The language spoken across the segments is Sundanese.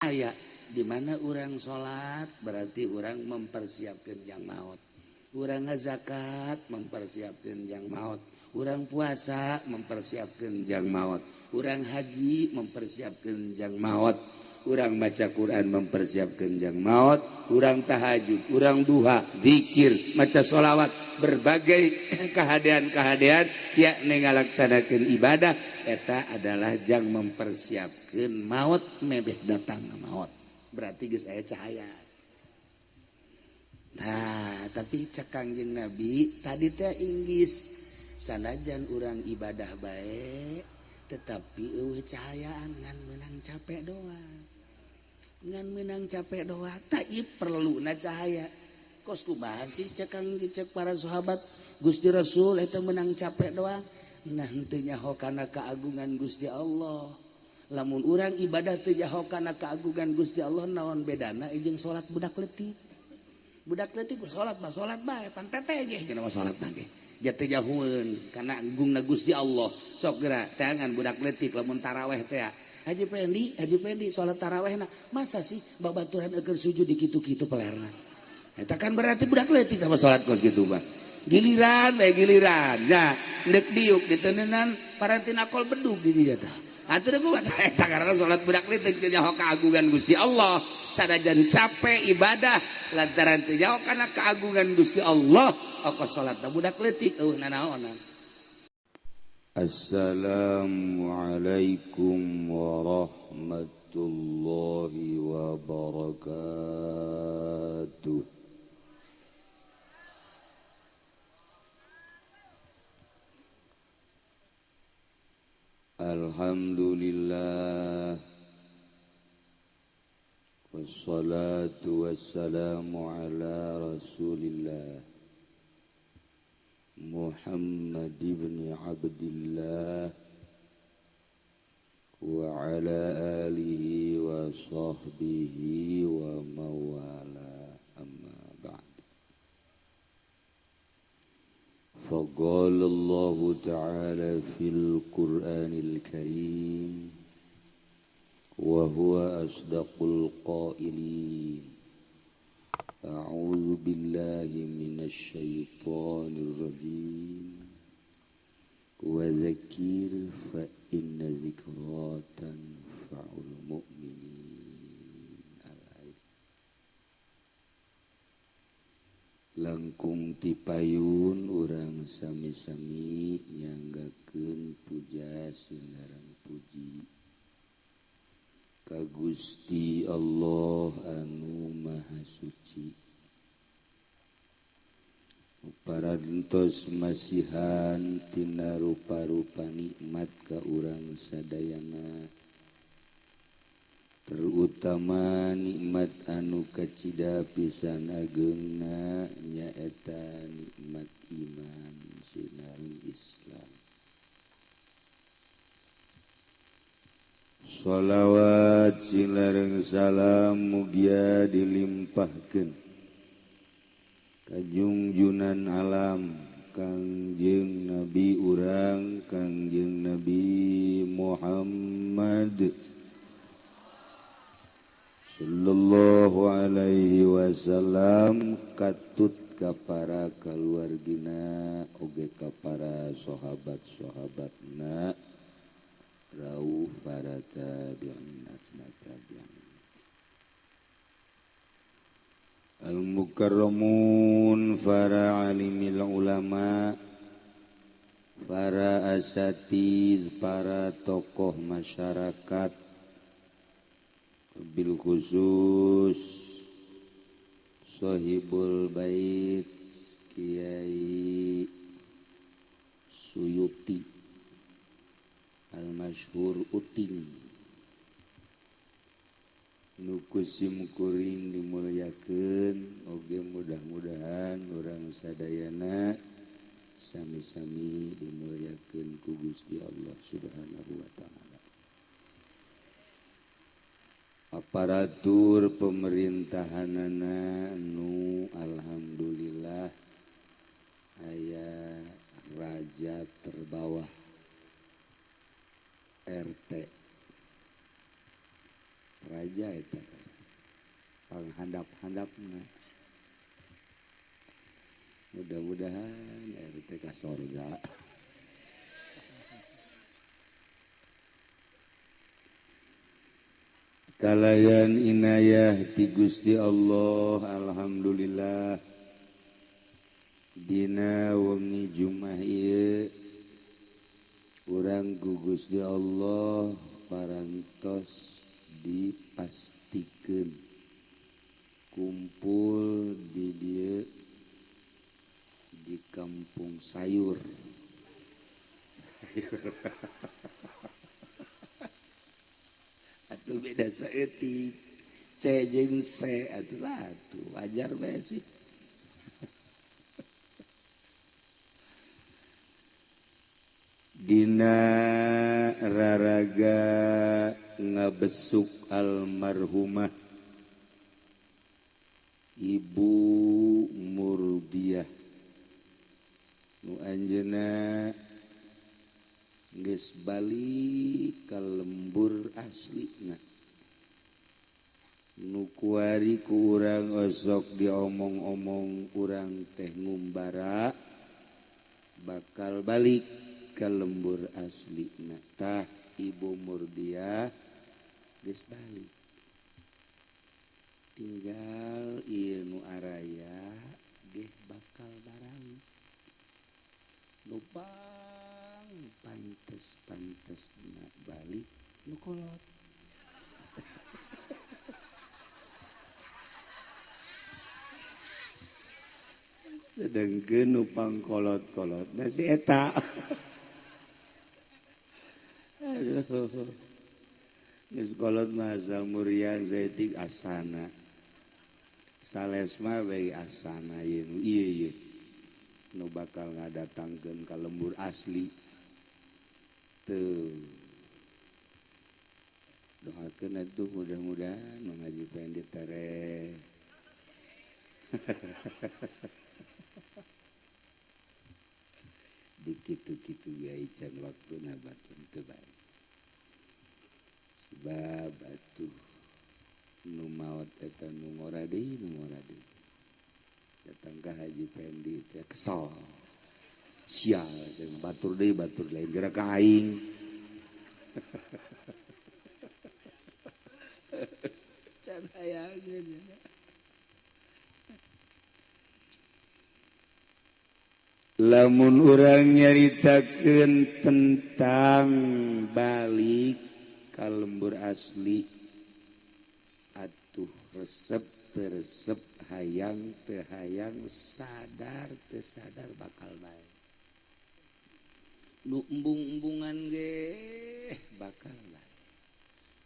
Aya di mana urang salat berarti urang mempersiapkan jang maut, urang ngazakat mempersiapkan jang maut, urang puasa mempersiapkan jang maut, urang haji mempersiapkan jang maut, urang baca Quran mempersiapkan jang maut, urang tahajud, urang duha, zikir, maca sholawat, berbagai kehadean-kehadean yakni ngalaksanakeun ibadah eta adalah jang mempersiapkan maut mebeh datang maut. Berarti geus aya cahaya. Nah, tapi cek Kangjeng Nabi tadi teh inggis sanajan urang ibadah bae tetapi eueuh cahayaan ngan meunang capek doang. Ngan meunang capek doang, tak ieu perluna cahaya. Kos kumaha sih cek Kangjeng cek para sahabat Gusti Rasul eta meunang capek doang. Nah, henteu nyaho kana keagungan Gusti Allah. Lamun urang ibadah teu nyaho kana keagungan Gusti Allah naon bedana jeung salat budak leutik. Budak leutik salat mah salat bae pan teteh ge cenah mah salat ge. Jatuh jahueun kana agungna Gusti Allah. Sok geura teangan budak leutik lamun taraweh teh. Haji Pendi salat tarawehna masa sih babaturan eukeun sujud di kitu-kitu pelerna. Eta kan berarti budak leutik sama salat kos kitu mah. Giliran bae giliran. Nah, deuk diuk diteneunan parantina kol bedug di dieu tah. Atuh kumaha eta karena salat budak leutik teu nyaho keagungan Gusti Allah. Sanajan capek ibadah lantaran teu nyaho kana keagungan Gusti Allah, apa salatna budak leutik eueuh nanaonan. Assalamualaikum warahmatullahi wabarakatuh. Alhamdulillah wassalatu wassalamu ala rasulillah Muhammad ibn Abdillah wa ala alihi wa sahbihi wa mawala, amma ba'd. فقال الله تعالى في القرآن الكريم وهو أصدق القائلين أعوذ بالله من الشيطان الرجيم وذكر فإن ذكرى تنفع المؤمنين. Langkung tipayun urang sami-sami nyanggakeun puja sinareng puji ka Gusti Allah anu Maha Suci. Parantos masihan tina rupa-rupa nikmat ka urang sadayana, terutama nikmat anu kacida pisan ageungna nyaeta nikmat iman sinareng Islam. Sholawat sinareng salam mugia dilimpahkeun ka junjunan alam Kangjeng Nabi urang Kangjeng Nabi Muhammad sallallahu alaihi wasallam, katut ka para kaluargina oge ka para sahabat-sahabatna rauh para tabi'in tabi'in al-mukarramun, para alimil ulama, para asatidz, para tokoh masyarakat, bil khusus Sohibul Bait Kiai Suyuti Al-Masyhur Uting nu kusim kuring dimulyakeun, oge mudah-mudahan urang sadayana sami-sami dimulyakeun ku Gusti Allah Subhanahu wa taala. Aparatur pemerintahanana nu alhamdulillah aya raja terbawah RT Raja eta panghandap-handapna. Mudah-mudahan RT ka sorga. Kalayan inayah ti Gusti Allah, alhamdulillah. Dina wengi Jumat ieu urang ku Gusti Allah parantos dipastikeun kumpul di dieu di kampung sayur. Atuh beda saeutik C jeung C atuh satu wajar bae sih. Dina raraga ngabesuk almarhumah Ibu Murdiah nu anjeunna geus balik ka lembur aslina nu kuari ku urang osok diomong-omong urang teh ngumbara bakal balik ke lembur asli. Tah Ibu Murdiah geus balik tinggal ieu nu araya geh bakal barang lupang pantes-pantes na balik nu kolot. Sedengkeun nu pangkolot-kolot na si eta. Aduh. Geus kolot mah asal muriang saeutik asana. Sales mah we asana ieu nu ieu ieu. Nu bakal ngadatangkeun ka lembur asli. Teu. Doakeun atuh mudah-mudahan nu ngaji pengen ditereh. Dikitu-kitu ge can waktuna batur teu bae. Sebab atuh nu maot eta nu ngora deui nu ngora deui. Datang ka Haji Pendi teh kesel. Sial jeung batur deui batur lain geura ka aing. Can hayangeun. Lamun urang nyaritakeun tentang balik ka lembur asli atuh resep teu resep hayang teu hayang sadar teu sadar bakal bae. Nu embung-embungan ge bakal bae.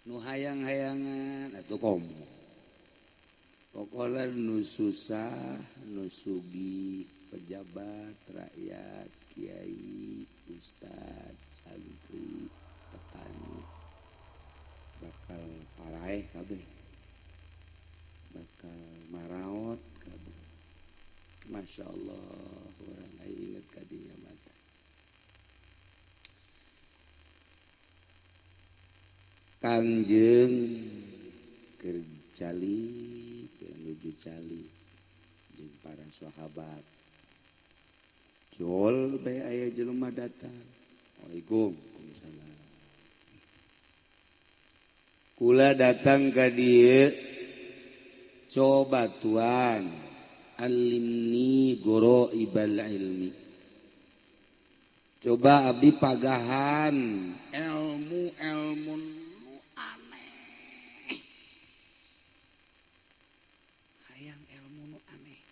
Nu hayang-hayangan atuh komo. Pokona nu susah nu sugih pejabat, rakyat, kiai, ustad, santri, petani bakal paraeh kabeh, bakal maraot kabeh. Masya Allah, orang ai inget ka dinya mata. Kangjeng keur cali, keur nuju cali jeung para sahabat. Jol bae aya jelema datang. Waalaikum salam. Kula datang ka dieu coba tuan alimni goro ibal ilmi. Coba abdi pagahan ilmu-ilmu nu aneh. Hayang ilmu nu aneh.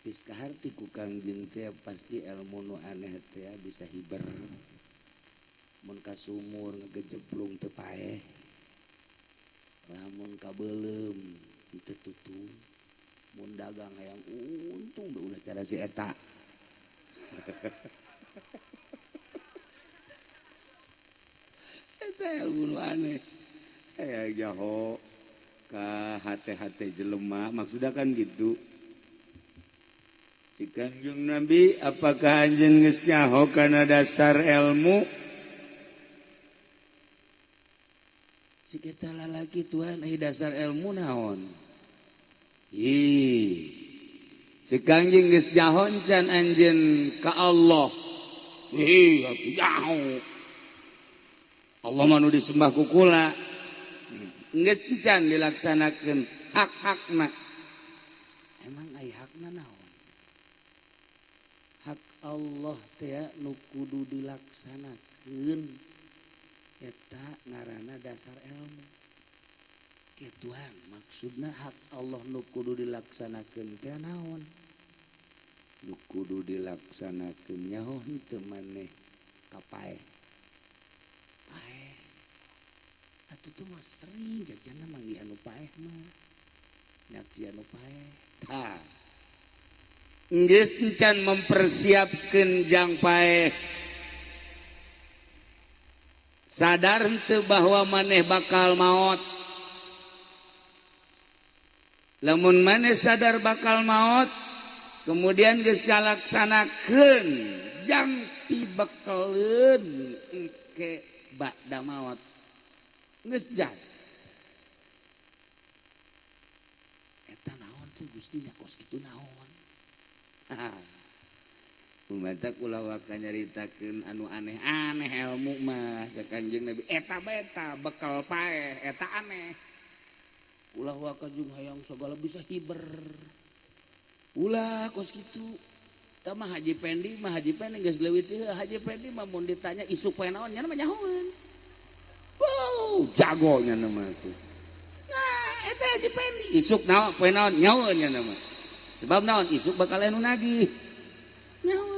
Geus kaharti ku Kangjeng teh pasti ilmu nu aneh teh bisa hiber. Mun ka sumur ngegejeplung teu paeh. Lamun ka beuleum teu tutung. Mun dagang hayang untung da ulah cara si eta. Eta ilmu nu aneh. Hayang jaho ka hate-hate jelema maksudna kan gitu. Cik Kangjeng Nabi, apakah anjeun geus nyaho kana dasar ilmu? Cik eta lalaki Tuhan ai dasar ilmu naon? Ih. Cek Kangjeng geus jahon can anjeun ka Allah. Ih, atuh jaho. Allah mah nu disembah ku kula. Geus can dilaksanakeun hak-hakna. Emang ai hakna naon? Hak Allah teh nu kudu dilaksanakeun eta ngaranna dasar ilmu. Ke Tuhan maksudna hak Allah nu kudu dilaksanakeun teh naon? Nu kudu dilaksanakeun nyaho henteu maneh ka paeh. Paeh. Atuh teh mah sering jajanna manggihan nu paeh mah. Nyaksian nu paeh. Tah. Geus encan mempersiapkeun jang paeh. Sadar henteu bahwa maneh bakal maot. Lamun maneh sadar bakal maot, kemudian geus ngalaksanakeun jang pibekeleun engke ba'da maot. Geus jadi. Eta naon teh Gusti nya kos kitu naon? Umatak ulah waka nyaritakeun anu aneh-aneh ilmu mah cek Kanjeng Nabi eta bae eta bekal paeh eta aneh. Ulah waka jeung hayang sagala bisa hiber. Ulah kos kitu. Tah mah Haji Pendi mah Haji Pendi geus leuwih teh Haji Pendi mah mun ditanya isuk poe naon nya mah nyahoeun. Wow, jago nya mah tuh. Nah, eta Haji Pendi isuk naon poe naon nyahoeun nya mah. Sebab naon isuk bakal anu nagih. Nyahoeun.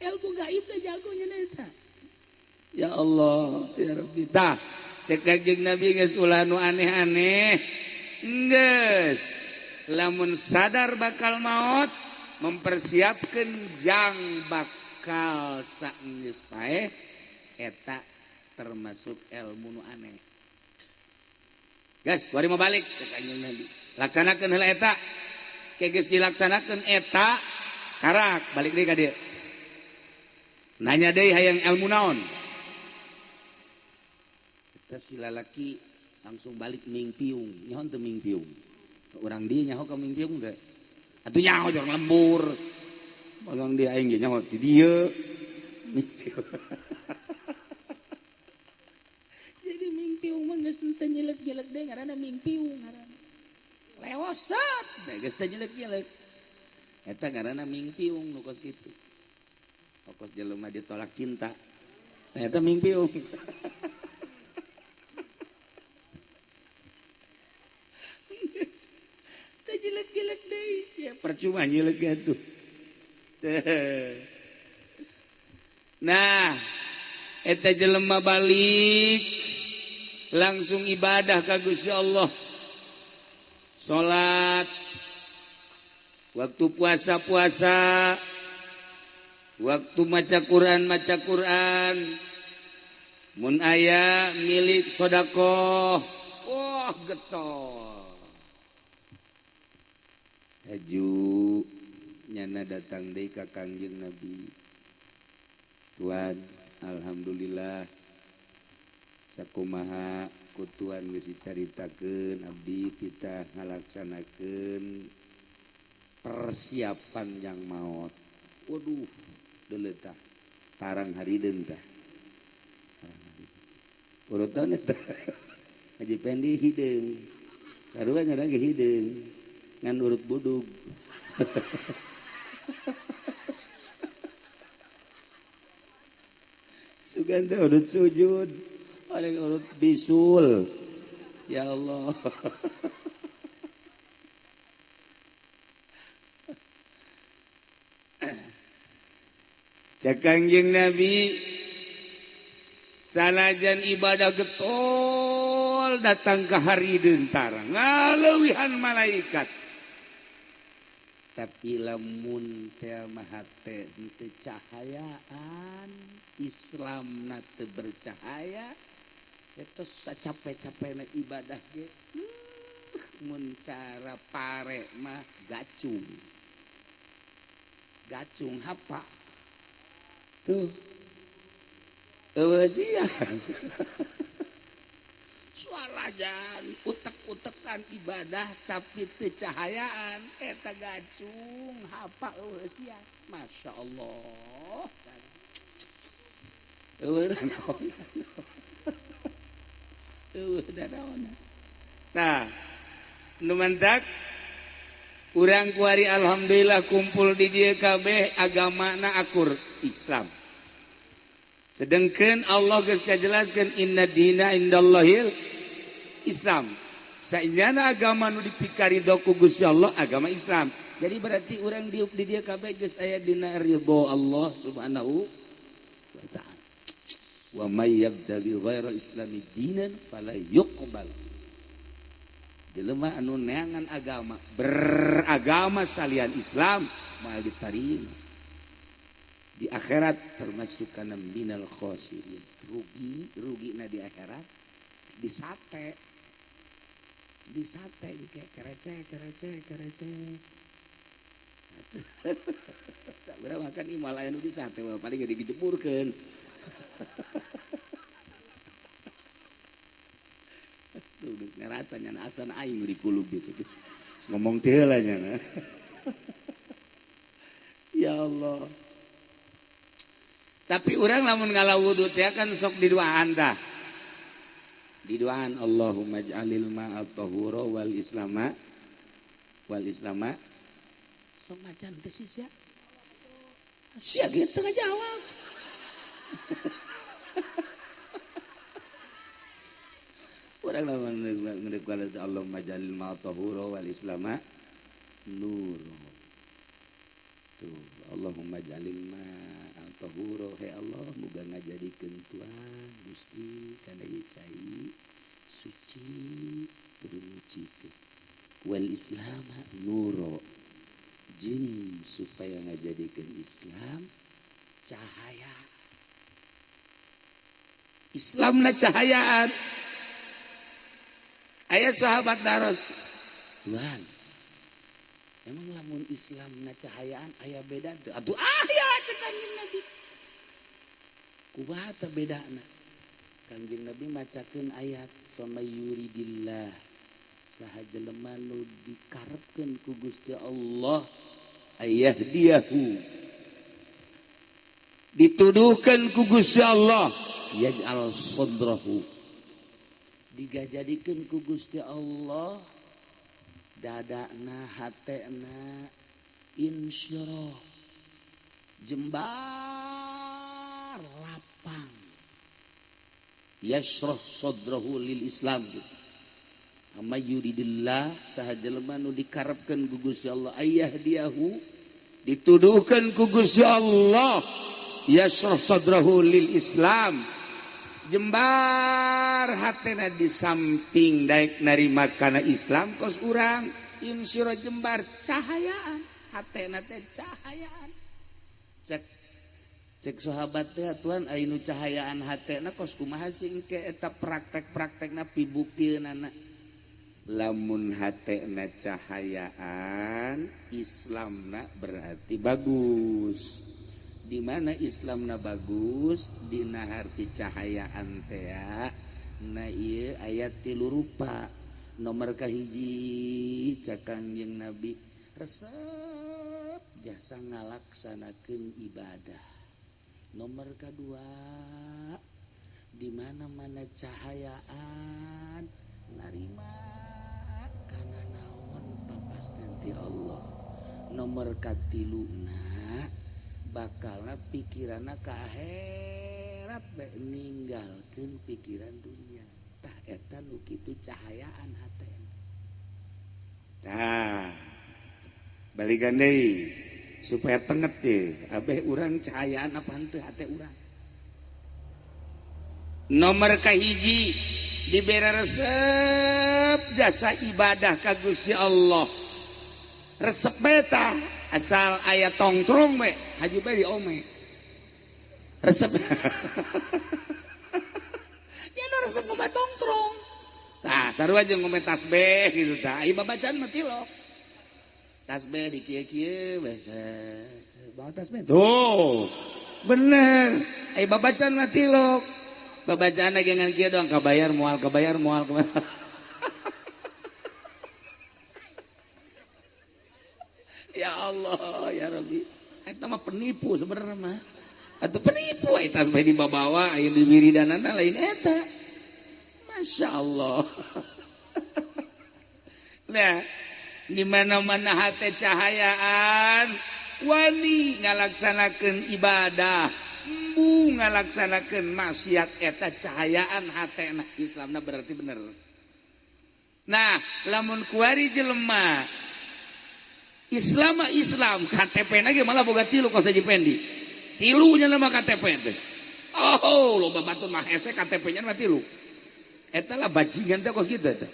Ilmu gaib teh jago nya eta. Ya Allah, ya Rabbi. Tah, cek Kanjeng Nabi geus ulah nu aneh-aneh. Geus, lamun sadar bakal maot, mempersiapkeun jang bakal saenggeus paeh eta termasuk ilmu nu aneh. Geus, kuari mau balik cek Kanjeng Nabi. Laksanakeun heula eta. Ke geus dilaksanakeun eta, karak balik deui ka dieu. Nanya deui hayang ilmu naon? Eta si lalaki langsung balik mingpiung, nyaho teu mingpiung. Urang dieu nyaho ka mingpiung teh. Atuh nyaho jeung lembur. Urang dieu aing ge nyaho di dieu. Jadi mingpiung mah geus teu nyelek-nyelek deui ngaranna mingpiung ngaranna. Lewosot geus teu nyelek-nyelek. Eta ngaranna mingpiung nu kos kitu. Kos jelema ditolak cinta. Nah, eta mingpiung. Teu jelek-jelek deui. Ya percuma nyelek atuh. Nah, eta jelema balik langsung ibadah ka Gusti Allah. Salat, waktu puasa-puasa, waktu maca Quran, mun aya milik sedekah, wah getol. Haju nyana datang deui ka Kangjeng Nabi. Tuan, alhamdulillah sakumaha ku tuan geus dicaritakeun abdi titah ngalaksanakeun persiapan yang maot. Waduh, deuleu tah tarang harideun tah. Urutan eta Haji Pendi hideung. Sarua ngaran ge hideung. Ngan urut budug. Sugan teh urut sujud, ada urut bisul. Ya Allah. Cek Kangjeng Nabi sanajan ibadah getol datang ke hari dentara ngaleuwihan malaikat. Tapi lamun teh mah hate teu cahayaan, Islamna teu bercahaya, eta sacape-capena ibadah ge mun cara pare mah gacung. Gacung hapa? Tuh. Eueuh sia. Suarajan utek-utekan ibadah tapi teu cahayaan eta gacung hapa eueuh sia. Masya Allah. Eueuh naon. Eueuh naon. Nah, nu mantak urang kuari alhamdulillah kumpul di dieu kabeh agamana akur Islam. Sedangkan Allah geus ngajelaskeun inna dina indallahil Islam. Saenyana agama nu dipikarido ku Gusti Allah agama Islam. Jadi berarti urang diuk di dieu kabeh geus aya dina ridho Allah Subhanahu wa ta'ala. Wa may yabtaghi ghaira islami dinan fala yuqbal. Jelema anu neangan agama, beragama salian Islam moal ditarima. Di akhirat termasuk kana minal khosirin. Rugi, rugina di akhirat disate. Disate kayak kerecek, kerecek, kerecek. Tak berapa makan imal aya nu disate paling ge digejeburkeun. Tuh geus ngarasa nya asan aing di kulub gitu. Geus ngomong teh heula nya. Ya Allah. Tapi urang lamun ngala wudu teh kan sok diduaan tah. Diduaan Allahumma ij'alil ma'a tahura wal islama sok macan teh sia. Sia ge teu ngajawab. Urang lamun ngeuk Allahumma ij'alil ma'a tahura wal islama nur. Tuh Allahumma ij'alil ma'a tahura, he Allah muga ngajadikeun Tuhan Gusti kana ieu cai suci tur nyucikeun wal islam nuro jeung supaya ngajadikeun Islam cahaya. Islamna cahayaan. Aya sahabat daros Tuhan emang lamun Islam na cahayaan aya beda teu? Atuh aya cek Kanjeng Nabi. Kumaha teh bedana? Kanjeng Nabi macakeun ayat famayuridillah saha jelema nu dikarepkeun ku Gusti Allah ayahdiyahu dituduhkeun ku Gusti Allah yaj'al sadrahu digajadikeun ku Gusti Allah dadana hatena insyirah jembar lapang yashrah sadrahu lil Islam gitu. Amma yuridillah saha jelema nu dikarepkeun ku Gusti Allah ayahdiyahu dituduhkeun ku Gusti Allah yashrah sadrahu lil Islam jembar hatena di samping daek narima kana Islam kos urang insyirah jembar cahayaan hatena teh cahayaan. Cek cek sahabat teh Tuhan aya nu cahayaan hatena kos kumaha sih engke eta praktek-praktekna pibuktiunana. Lamun hatena cahayaan Islamna berarti bagus. Di mana Islamna bagus dina harti cahayaan teh na ieu ayat tilu rupa. Nomor kahiji cek Kanjeng Nabi resep jasa ngalaksanakeun ibadah. Nomor kedua di mana-mana cahayaan narima kana naon papas nanti Allah. Nomor katiluna bakalna pikiranna ka akhirat bae ninggalkeun pikiran dunia. Tah eta nu kitu cahayaan hatena. Tah balikan deui supaya tenget teh abeh urang cahayaan apa henteu hate urang. Nomor kahiji dibere resep jasa ibadah ka Gusti Allah. Resep bae tah asal aya tongtrong bae haju bae di ome. Resep. Ya nu resep ngome tongtrong. Tah sarua jeung ngome tasbih gitu tah. Ieu babacaan mah tilok. Tasbih di kieu-kieu biasa. Bawa tasbih. Tuh. Bener. Ai babacaan mah tilok. Babacaan ge ngan kieu doang kabayar moal kabayar moal. Ya Allah, ya Rabbi. Eta mah penipu sebenarnya mah. Atuh penipu eta sampai dibawa aya di wiridanana lain eta. Masya Allah. Nah, di mana-mana hate cahayaan wani ngalaksanakeun ibadah, embung ngalaksanakeun maksiat eta cahayaan hatena Islamna berarti bener. Nah, lamun kuari jelema Islam Islam KTP na ge malah boga tilu kos Haji Pendi. Tilunya nama KTP teh. Oh, loba batur mah hese KTP-nya mah tilu. Eta lah bajingan teh kos kitu eta.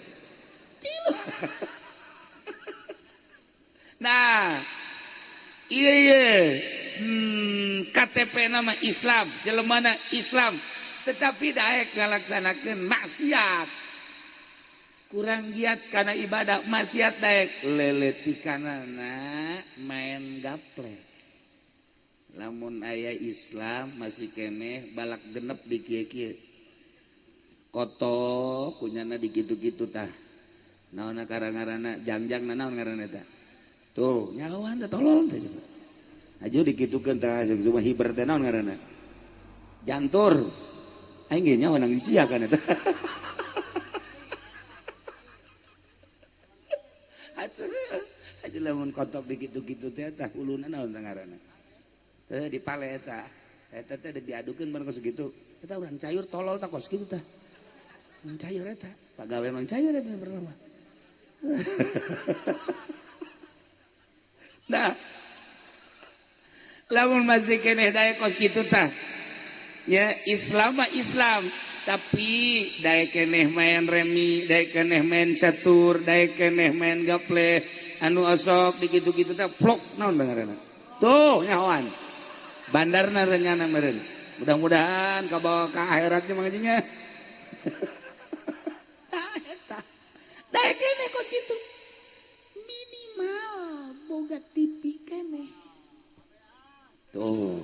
Tilu. Nah, iya iya. KTP nama Islam, jelemana Islam, tetapi daek ngalaksanakeun maksiat. Kurang giat karena ibadah maksiat daek leletikanana main gaple. Lamun aya Islam masih keneh balak genep di kieu-kieu. Koto kunyana di kitu-kitu tah. Naonna karangarana jangjang naon ngaranna eta. Tuh, nyawan teh tolol teh coba. Aju dikitukeun tah cuma hiber teh naon ngaranna. Jantur. Aing ge nyawa nang sia kan eta. Aja lamun kotok dikitu-kitu teh tah uluna naon teh ngaranna. Teh dipale eta. Eta teh diadukeun bareng kos kitu. Eta urang cayur tolol tah kos kitu tah. Mang cayur eta, pagawe mang cayur eta sebenarnya. Nah, lamun masih keneh daek kos kitu tah. Ya Islam mah Islam, tapi daek keneh main remi, daek keneh main catur, daek keneh main gaple, anu osok dikitu-kitu teh plok naon ngaranna. Tuh nyahoan. Bandarna renyana meureun. Mudah-mudahan kabawa ka akhiratnya mangajinya. Tah eta. Daek keneh kos kitu. Minimal boga TV keneh. Tuh.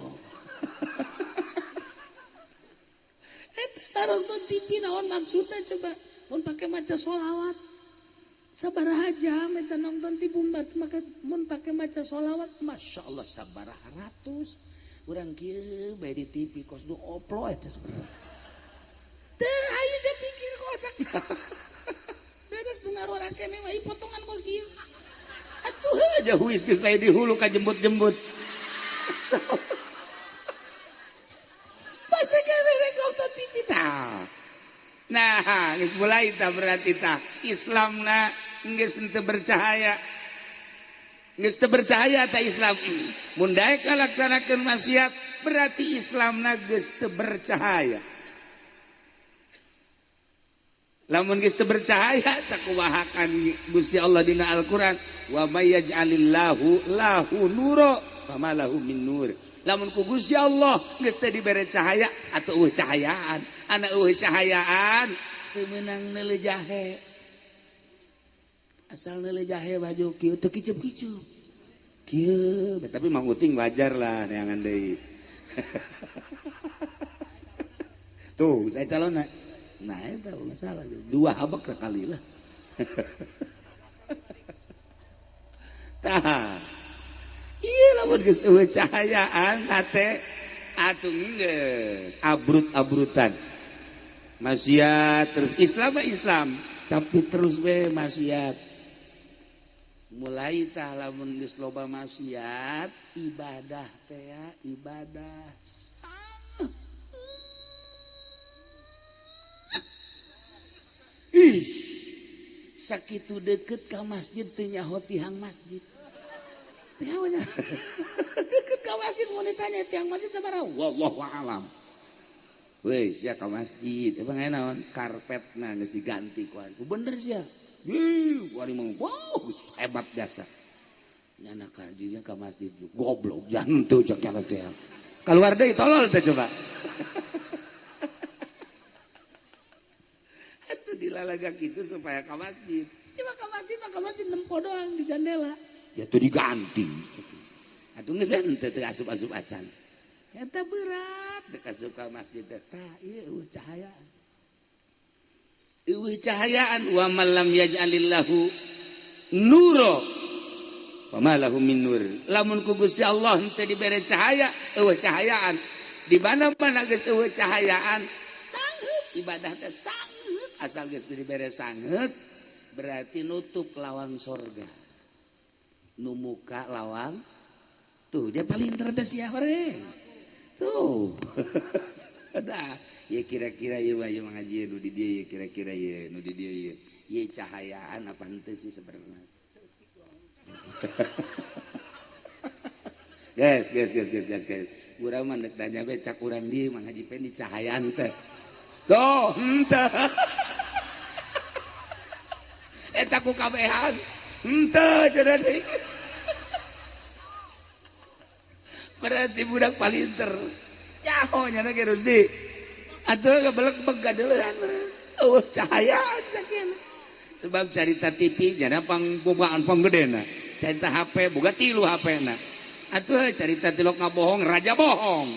Eta nonton TV naon maksudna coba? Mun pake maca sholawat. Sabaraha jam eta nonton TV make mun pake maca sholawat, Masya Allah sabaraha ratus. Urang kieu bae di TV kos du oplo eta sebenarnya. Teu hayu je pikir ku otak. Geus ngaruara keneh mah potongan kos kieu. Atuh aja huis geus lain di hulu ka jembut-jembut. Masih keneh rek nonton TV tah. Nah, geus mulai tah berarti tah Islamna geus teu bercahaya. Geus teu bercahaya tah Islam. Mun daek ngalaksanakeun maksiat berarti Islamna geus teu bercahaya. Lamun geus teu bercahaya sakumaha kan Gusti Allah dina Al-Qur'an wa may yaj'alillahu lahu nura fama lahu min nur. Lamun ku Gusti Allah geus teu dibere cahaya atuh eueuh cahayaan. Ana eueuh cahayaan teu meunang neuleuh jahe. Asal neuleuh jahe baju kieu teu kicup-kicup. Kieu tapi mang uting wajar lah neangan deui. Tuh saya calonna. Nah itu masalah dua habak sekali lah. Tah iya lamun geus eueuh cahayaan hate atuh geus abrut-abrutan maksiat terus. Islam mah Islam tapi terus we maksiat. Mulai tah lamun geus loba maksiat ibadah teh ya ibadah. Ih, sakitu deket ka masjid teu nyaho tihang masjid. Tihang deket ka masjid mun ditanya tihang masjid sabaraha? Wallahu a'lam. Weh, sia ka masjid, emang aya naon? Karpetna geus diganti ku anu. Bener sia. Ih, wari mah wow, hebat jasa. Nyana kajinya ka masjid goblok jantu cek nya teh. Kaluar deui tolol teh coba. Dilalaga gitu supaya ke masjid. Ya mah ke masjid nempo doang di jendela. Ya tuh diganti. Atuh geus teu asup-asup acan. Eta berat dekat suka masjid teh ieu eueuh cahayaan. Eueuh cahayaan wa man lam yaj'alillahu nura fama lahu min nur. Lamun ku Gusti Allah henteu dibere cahaya, eueuh cahayaan. Di mana-mana geus eueuh cahayaan, sangheut ibadah teh sangheut asal geus dibere sangheut berarti nutup lawang sorga. Nu muka lawang tuh dia paling teh sia horeng. Tuh. Dah, ya kira-kira ieu mah ngaji nu di dieu ya kira-kira ieu nu di dieu ieu. Ieu cahayaan apa henteu sih sebenarnya. Guys, guys, guys, guys, guys, guys. Urang mah deuk nanya we cak urang dieu Mang Haji Pendi cahayaan teh. Tuh, henteu. Eta ku kabehan. Henteu cenah deui. Berarti budak palinter. Nyaho nya ge Rusdi. Atuh gebelek-beg gadeleuhan. Eueuh cahayaan sakieu. Sebab carita TV jana pangbogaan panggedena. Carita HP boga 3 HP-na. Atuh carita tilok ngabohong raja bohong.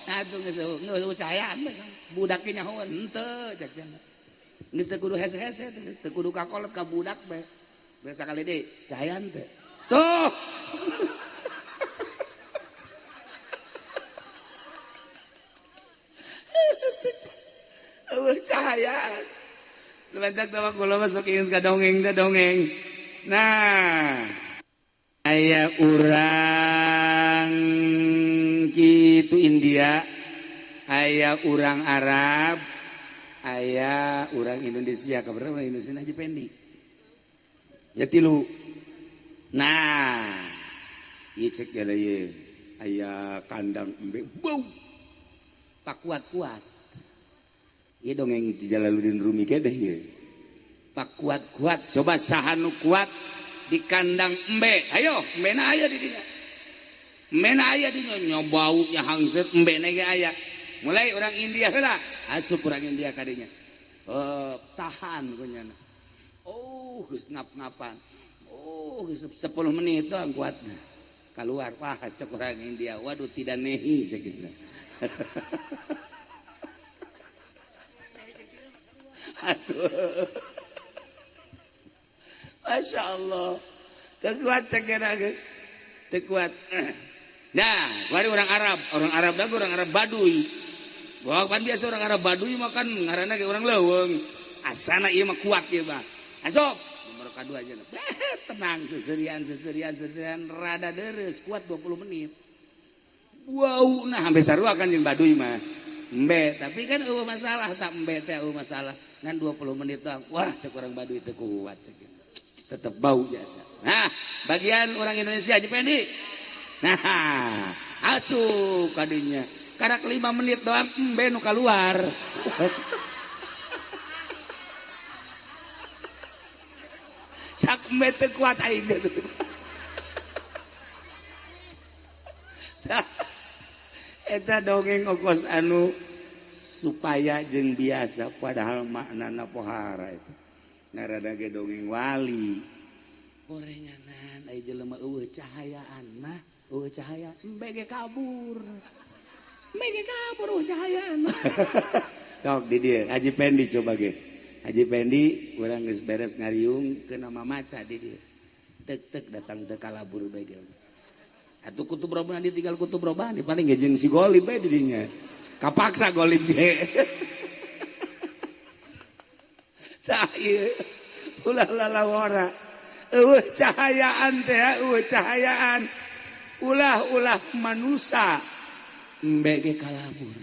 Atuh geus eueuh cahayaan budak ge nyahoan henteu cek cenah. Geus teu kudu hese-hese teu kudu kakolot ka budak bae. Biasa kali deui cahayaan teh. Tuh. Eueuh cahayaan. Lumantak tawa kula masuk ingin ka dongeng da dongeng. Nah, aya urang kitu India, aya urang Arab, aya urang Indonesia, kabar urang Indonesia Haji Pendi. Ya tilu. Nah, ieu cek jala ieu aya kandang embe bau. Pak kuat-kuat. Ieu dongeng di Jalaluddin Rumi kedeh ieu. Pak kuat-kuat, coba saha nu kuat di kandang embe. Ayo, embena aya di dinya. Embena aya di dinya, nya baunya hangseut embena ge aya. Mulai orang India heula, asup orang India ka dinya. Tahan kunyana. Oh, geus ngap-ngapan. Oh, geus 10 menit doang kuatna. Keluar, wah cek orang India, waduh tidak nehi cek gitu. Aduh. Masya Allah. Tekuat cekena guys. Tekuat. Nah, bari orang Arab, dah orang Arab Baduy. Wah, kan biasa orang Arab Baduy makan ngaranna ge orang leuweung. Asana ieu mah kuat ieu mah. Asup. Nomor kadua aja. Tenang seserian rada deres kuat 20 menit. Wow, nah hampir sarua kan jeung Baduy mah. Embe, tapi kan eueuh masalah tak embe teh eueuh masalah. Ngan 20 menit doang. Wah, cek orang Baduy teu kuat cek. Tetep bau biasa. Nah, bagian orang Indonesia Haji Pendi. Nah, asup kadinya. Karak 5 menit doang embe nu kaluar. Sak embe teu kuat aing teh. Eta dongeng okos anu supaya jeung biasa padahal maknana pohara itu ngaranna ge dongeng wali gorenganan aya jelema eueuh cahayaan mah eueuh cahaya embe ge kabur eueuh cahayaan. Sok di dieu Haji Pendi coba ge Haji Pendi urang geus beres ngariung ke nama maca di dieu tek-tek datang teu kalabur bae ge. Atuh kutub robani tinggal kutub robani paling ge jeung si golib bae di dinya. Kapaksa golib ge. Tah ieu ulah lalawara. Eueuh cahayaan teh, eueuh cahayaan. Ulah-ulah manusa embe ge kalabur.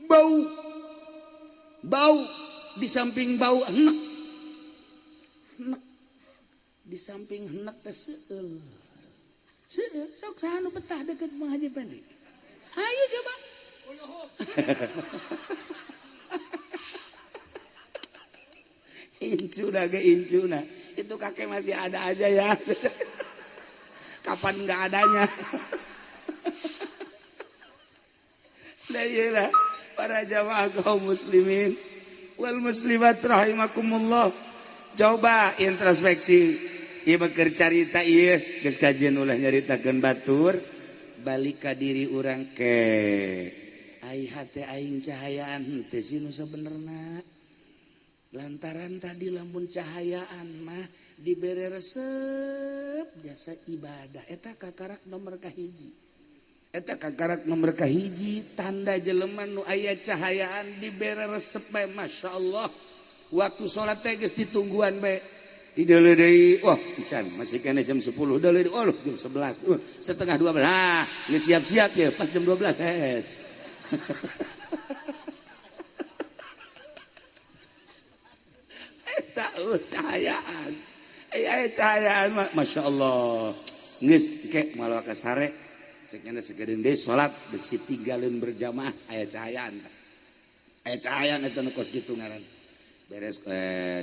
Bau. Bau di samping bau enek. Enek. Di samping enek teh seueul. Seueul sok saha nu betah deket Mang Haji Pendi. Ayo coba. Incuna ge incuna. Itu kakek masih ada aja ya. Kapan enggak adanya. Nah iyalah para jamaah kaum muslimin wal muslimat rahimakumullah. Coba introspeksi. Ieu mah keur carita ieu geus kajian ulah nyaritakeun batur Balik ka diri urang ke ai hate aing cahayaan henteu sih nu sabenerna. Lantaran tadi lamun cahayaan mah dibere resep jasa ibadah eta kakarak nomor kahiji. Eta kakarak nomor kahiji tanda jelema nu aya cahayaan dibere resep bae masyaallah. Waktu salat teh geus ditungguan bae. Dideuleu deui, wah encan masih kene jam 10 deuleu deui, oh jam 11, setengah 12. Ah, geus siap-siap ya pas jam 12 es. Eta cahayaan. Aya cahayaan mah masyaallah. Geus ke malah ka sare. Cek nya sagedeun deui salat besi tinggalin berjamaah aya cahayaan. Aya cahayaan eta nu kos kitu ngaran. Beres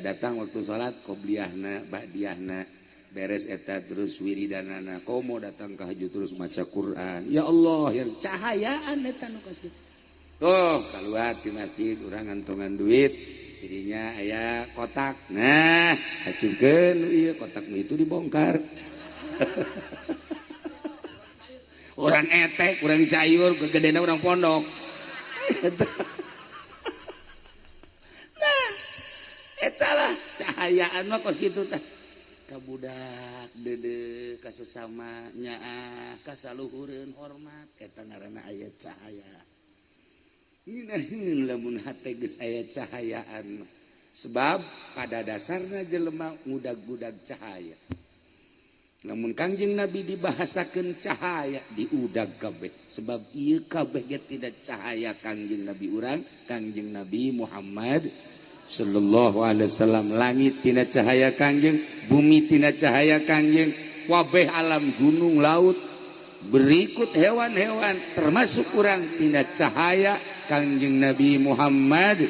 datang waktu salat qobliyahna ba'diyahna beres eta terus wiridanana komo datang ka haju terus maca Quran. Ya Allah, yang cahayaan eta nu kos kitu. Tuh keluar di masjid urang ngantongan duit jadinya aya kotak. Nah, asupkeun ieu kotak itu dibongkar. Orang etek, orang cayur, kegedena orang pondok. Nah, etalah cahayaan mah kos kitu tah. Ka budak deudeuh ka sesama nyaah ka saluhureun hormat eta ngaranna aya cahaya. Ngeunaheun lamun hate geus aya cahayaan. Sebab pada dasarna jelema ngudag-gudag cahaya. Namun Kangjeng Nabi dibahasakeun cahaya diudag kabeh. Sebab ieu kabeh ge tidak cahaya Kangjeng Nabi urang, Kangjeng Nabi Muhammad sallallahu alaihi wasallam. Langit tina cahaya Kangjeng, bumi tina cahaya Kangjeng, wabeh alam gunung laut berikut hewan-hewan termasuk urang tina cahaya Kangjeng Nabi Muhammad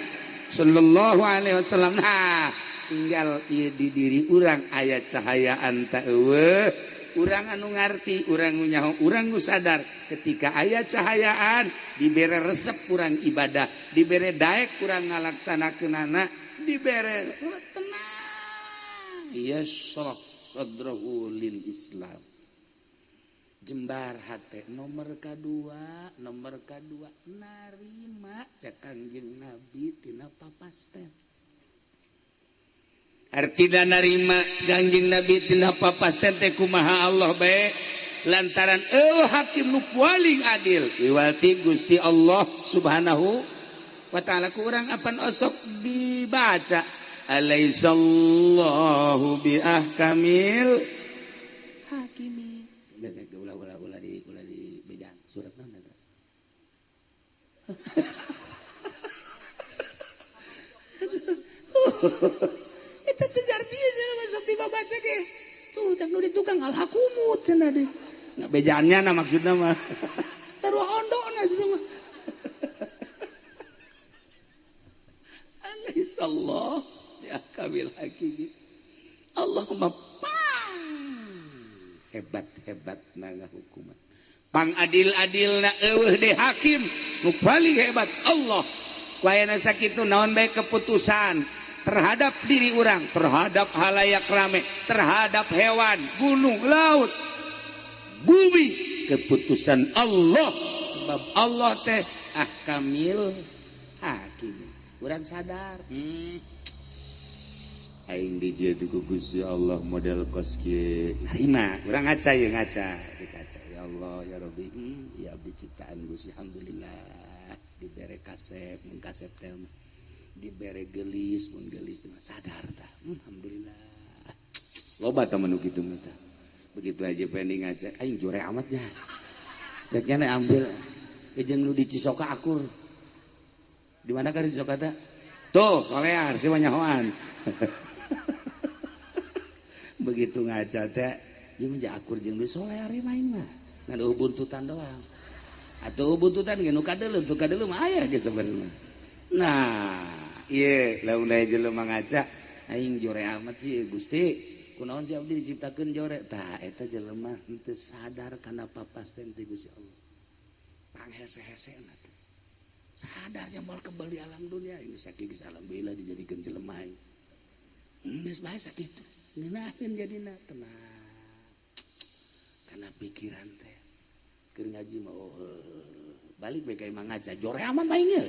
sallallahu alaihi wasallam. Nah, tinggal ieu di diri urang aya cahayaan ta eueuh. Urang anu ngarti, urang nu nyaho, urang nu sadar ketika aya cahayaan dibere resep urang ibadah, dibere daek urang ngalaksanakeunana, dibere tenang. Yashrah sadrahu lil Islam. Jembar hate nomor kadua, narima cek Kangjeng Nabi tina papasten. Artina narima Kangjeng Nabi tina papasten teh kumaha Allah bae lantaran eueuh hakim nu paling adil iwati Gusti Allah Subhanahu wa taala. Ku urang apan osok dibaca alaisallahu bi ahkamil hakimin. Ulah di bejaan surat naon eta. Eta teu gartieun cenah masuk dibaca ge. Tuh cak nu di tukang alhakumut cenah deui. Nah bejaannya na maksudna mah. Sarua ondona itu mah. Alaihissallah ya kamil hakimin. Allahumma hebat-hebat naga hukuman. Pangadil-adilna eueuh deui hakim nu paling hebat Allah. Ku ayana sakitu naon bae keputusan terhadap diri urang, terhadap halayak rame, terhadap hewan, gunung, laut, bumi, keputusan Allah. Sebab Allah teh ahkamil hakim. Urang sadar. Aing dijieun ku Gusti Allah model kos kieu. Narima, urang ngaca ye ngaca, di kaca. Ya Allah ya Rabbi, ya abdi ciptaan Gusti alhamdulillah dibere kasep, mun kasep teh dibere gelis, mun gelis teh sadar tah. Alhamdulillah. Loba tah manu kitu mah tah. Begitu aja pending ngaca, aing jore amat nya. Ceknya na ambil jeung nu di Cisoka akur. Di mana ka di Cisoka teh? Tuh, solear si nyahoan. Begitu ngaca teh, ieu mah akur jeung nu solear main mah. Ngan buntutan doang. Atuh buntutan ge nu kadeuleu, tu kadeuleu mah aya ge sebenarnya. Nah, ieu lamun aya jelema ngaca, aing jore amat sih Gusti. Kunaon sih abdi diciptakeun jore? Tah eta jelema henteu sadar kana papasten ti Gusti Allah. Panghese-hesena teh. Sadar moal kebal di alam dunia ini sakieu geus alhamdulillah dijadikeun jelema aing. Geus bae sakitu. Ngeunaheun jadina tenang. Kana pikiran teh. Keur ngaji mah oh balik bae ka imah ngaca jore aman aing ye.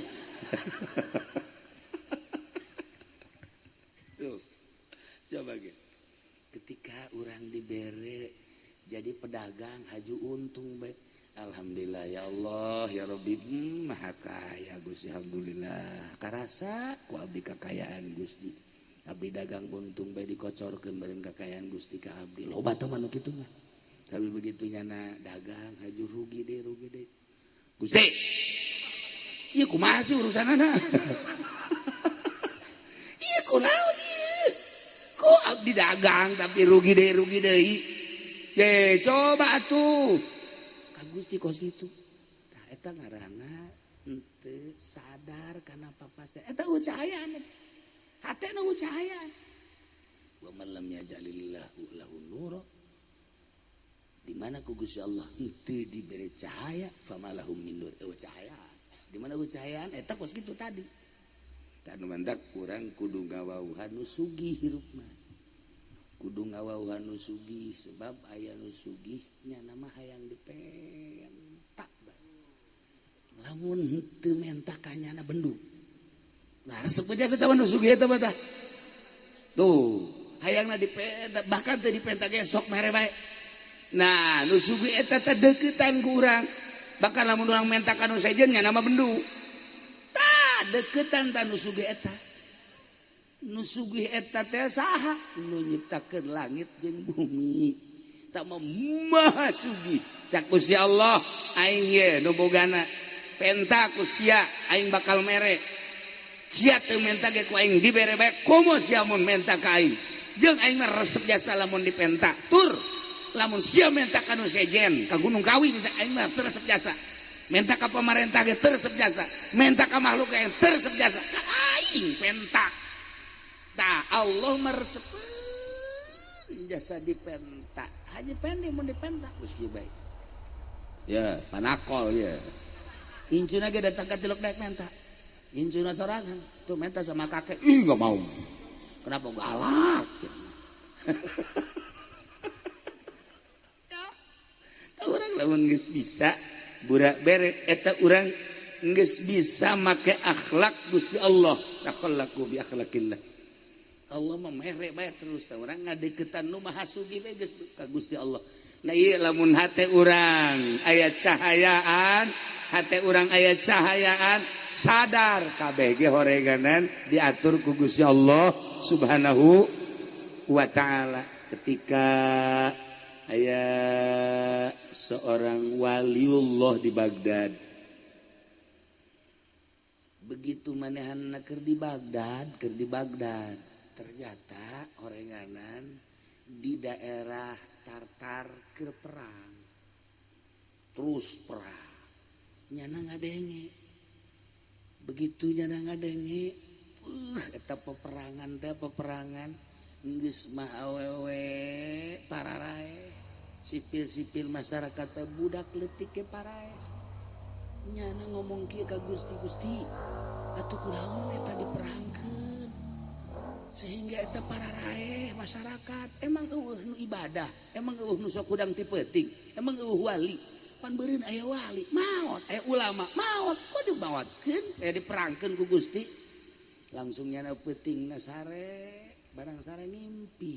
Tuh. Coba ge. Ketika urang dibere jadi pedagang haju untung bae. Alhamdulillah ya Allah ya Rabbi, maha kaya Gusti, alhamdulillah. Karasa ku abdi kakayaan Gusti. Abdi dagang untung bae dikocorkeun bareng kakayaan Gusti ka abdi. Loba teh mah nu kitu mah. Tapi begitu nyana dagang haju rugi deh. Gusti. Ieu kumaha sih urusanana? Ieu kunaon ieu? Kok abdi dagang tapi rugi deui. Ye, coba atuh. Ka Gusti kos kitu. Tah eta ngaranna henteu sadar kana papas teh. Eta cahayaan. Hatena cahayaan. Wa man lam yaj'alillahu lahu nura. Di mana ku Gusti Allah henteu dibere cahaya, famalahum min nur. Eueuh cahaya. Di mana ku cahayaan eta kos kitu tadi. Tah nu mandak urang kudu ngawauhan nu sugih hirup mah. Kudu ngawauhan nu sugih sebab aya nu sugih nya mah hayang dipentak bae. Lamun henteu menta ka nyana bendu. Nah resep aja kita mah nu sugih eta mah tah. Tuh, hayangna dipenta bahkan teu dipenta ge sok mere bae. Nah, nu sugih eta teh deuketan ku urang. Bahkan lamun urang menta ka nu sejen nya nama bendu. Tah deuketan tah nu sugih eta. Nu sugih eta teh saha? Nu nyiptakeun langit jeung bumi. Tah mah maha sugih. Cak Gusti Allah, aing ye nu bogana. Penta ku sia aing bakal mere. Sia teu menta ge ku aing dibere bae. Komo sia mun menta ka aing. Jeung aing mah resep jasa lamun dipenta. Tur lamun sia menta ka nu sejen, ka Gunung Kawi bisa aing mah teu resep jasa. Menta ka pamarentah ge teu resep jasa. Menta ka makhluk ge teu resep jasa. Ka aing penta. Tah Allah meresepeun jasa dipenta. Haji pendi mun dipenta geus kieu bae. Ya, panakol ya. Incuna ge datang ka tilok daek menta. Incuna sorangan, tuh menta sama kakek. Ih, enggak mau. Kenapa galak? Ya. Tah urang lamun geus bisa burak bere eta urang geus bisa make akhlak Gusti Allah. Takhallaku bi akhlaqillah. Allah mah mere bae terus tah urang ngadeukeutan nu maha sugih bae geus ka Gusti Allah. Nah ieu lamun hate urang aya cahayaan, hate urang aya cahayaan, sadar kabeh ge horeganan diatur ku Gusti Allah Subhanahu wa taala. Ketika aya seorang waliullah di Baghdad. Begitu manehanna keur di Baghdad, ternyata orenganan di daerah Tartar keur perang. Terus perang. Nyana ngadenge. Begitu nyana ngadenge, eta peperangan teh peperangan geus mah awewe pararae. Sipil-sipil masyarakat teh budak leutik ge parae. Nyana ngomong kieu ka Gusti, Gusti, atuh kunaon eta diperangkeun? Sehingga eta pararaeh masyarakat emang eueuh nu ibadah, emang eueuh nu sok hudang ti peuting, emang eueuh wali. Pan beureun aya wali, maot, aya ulama, maot, kok dimaotkeun? Aya diperangkeun ku Gusti. Langsung nyana peutingna sare, barang sare ngimpi.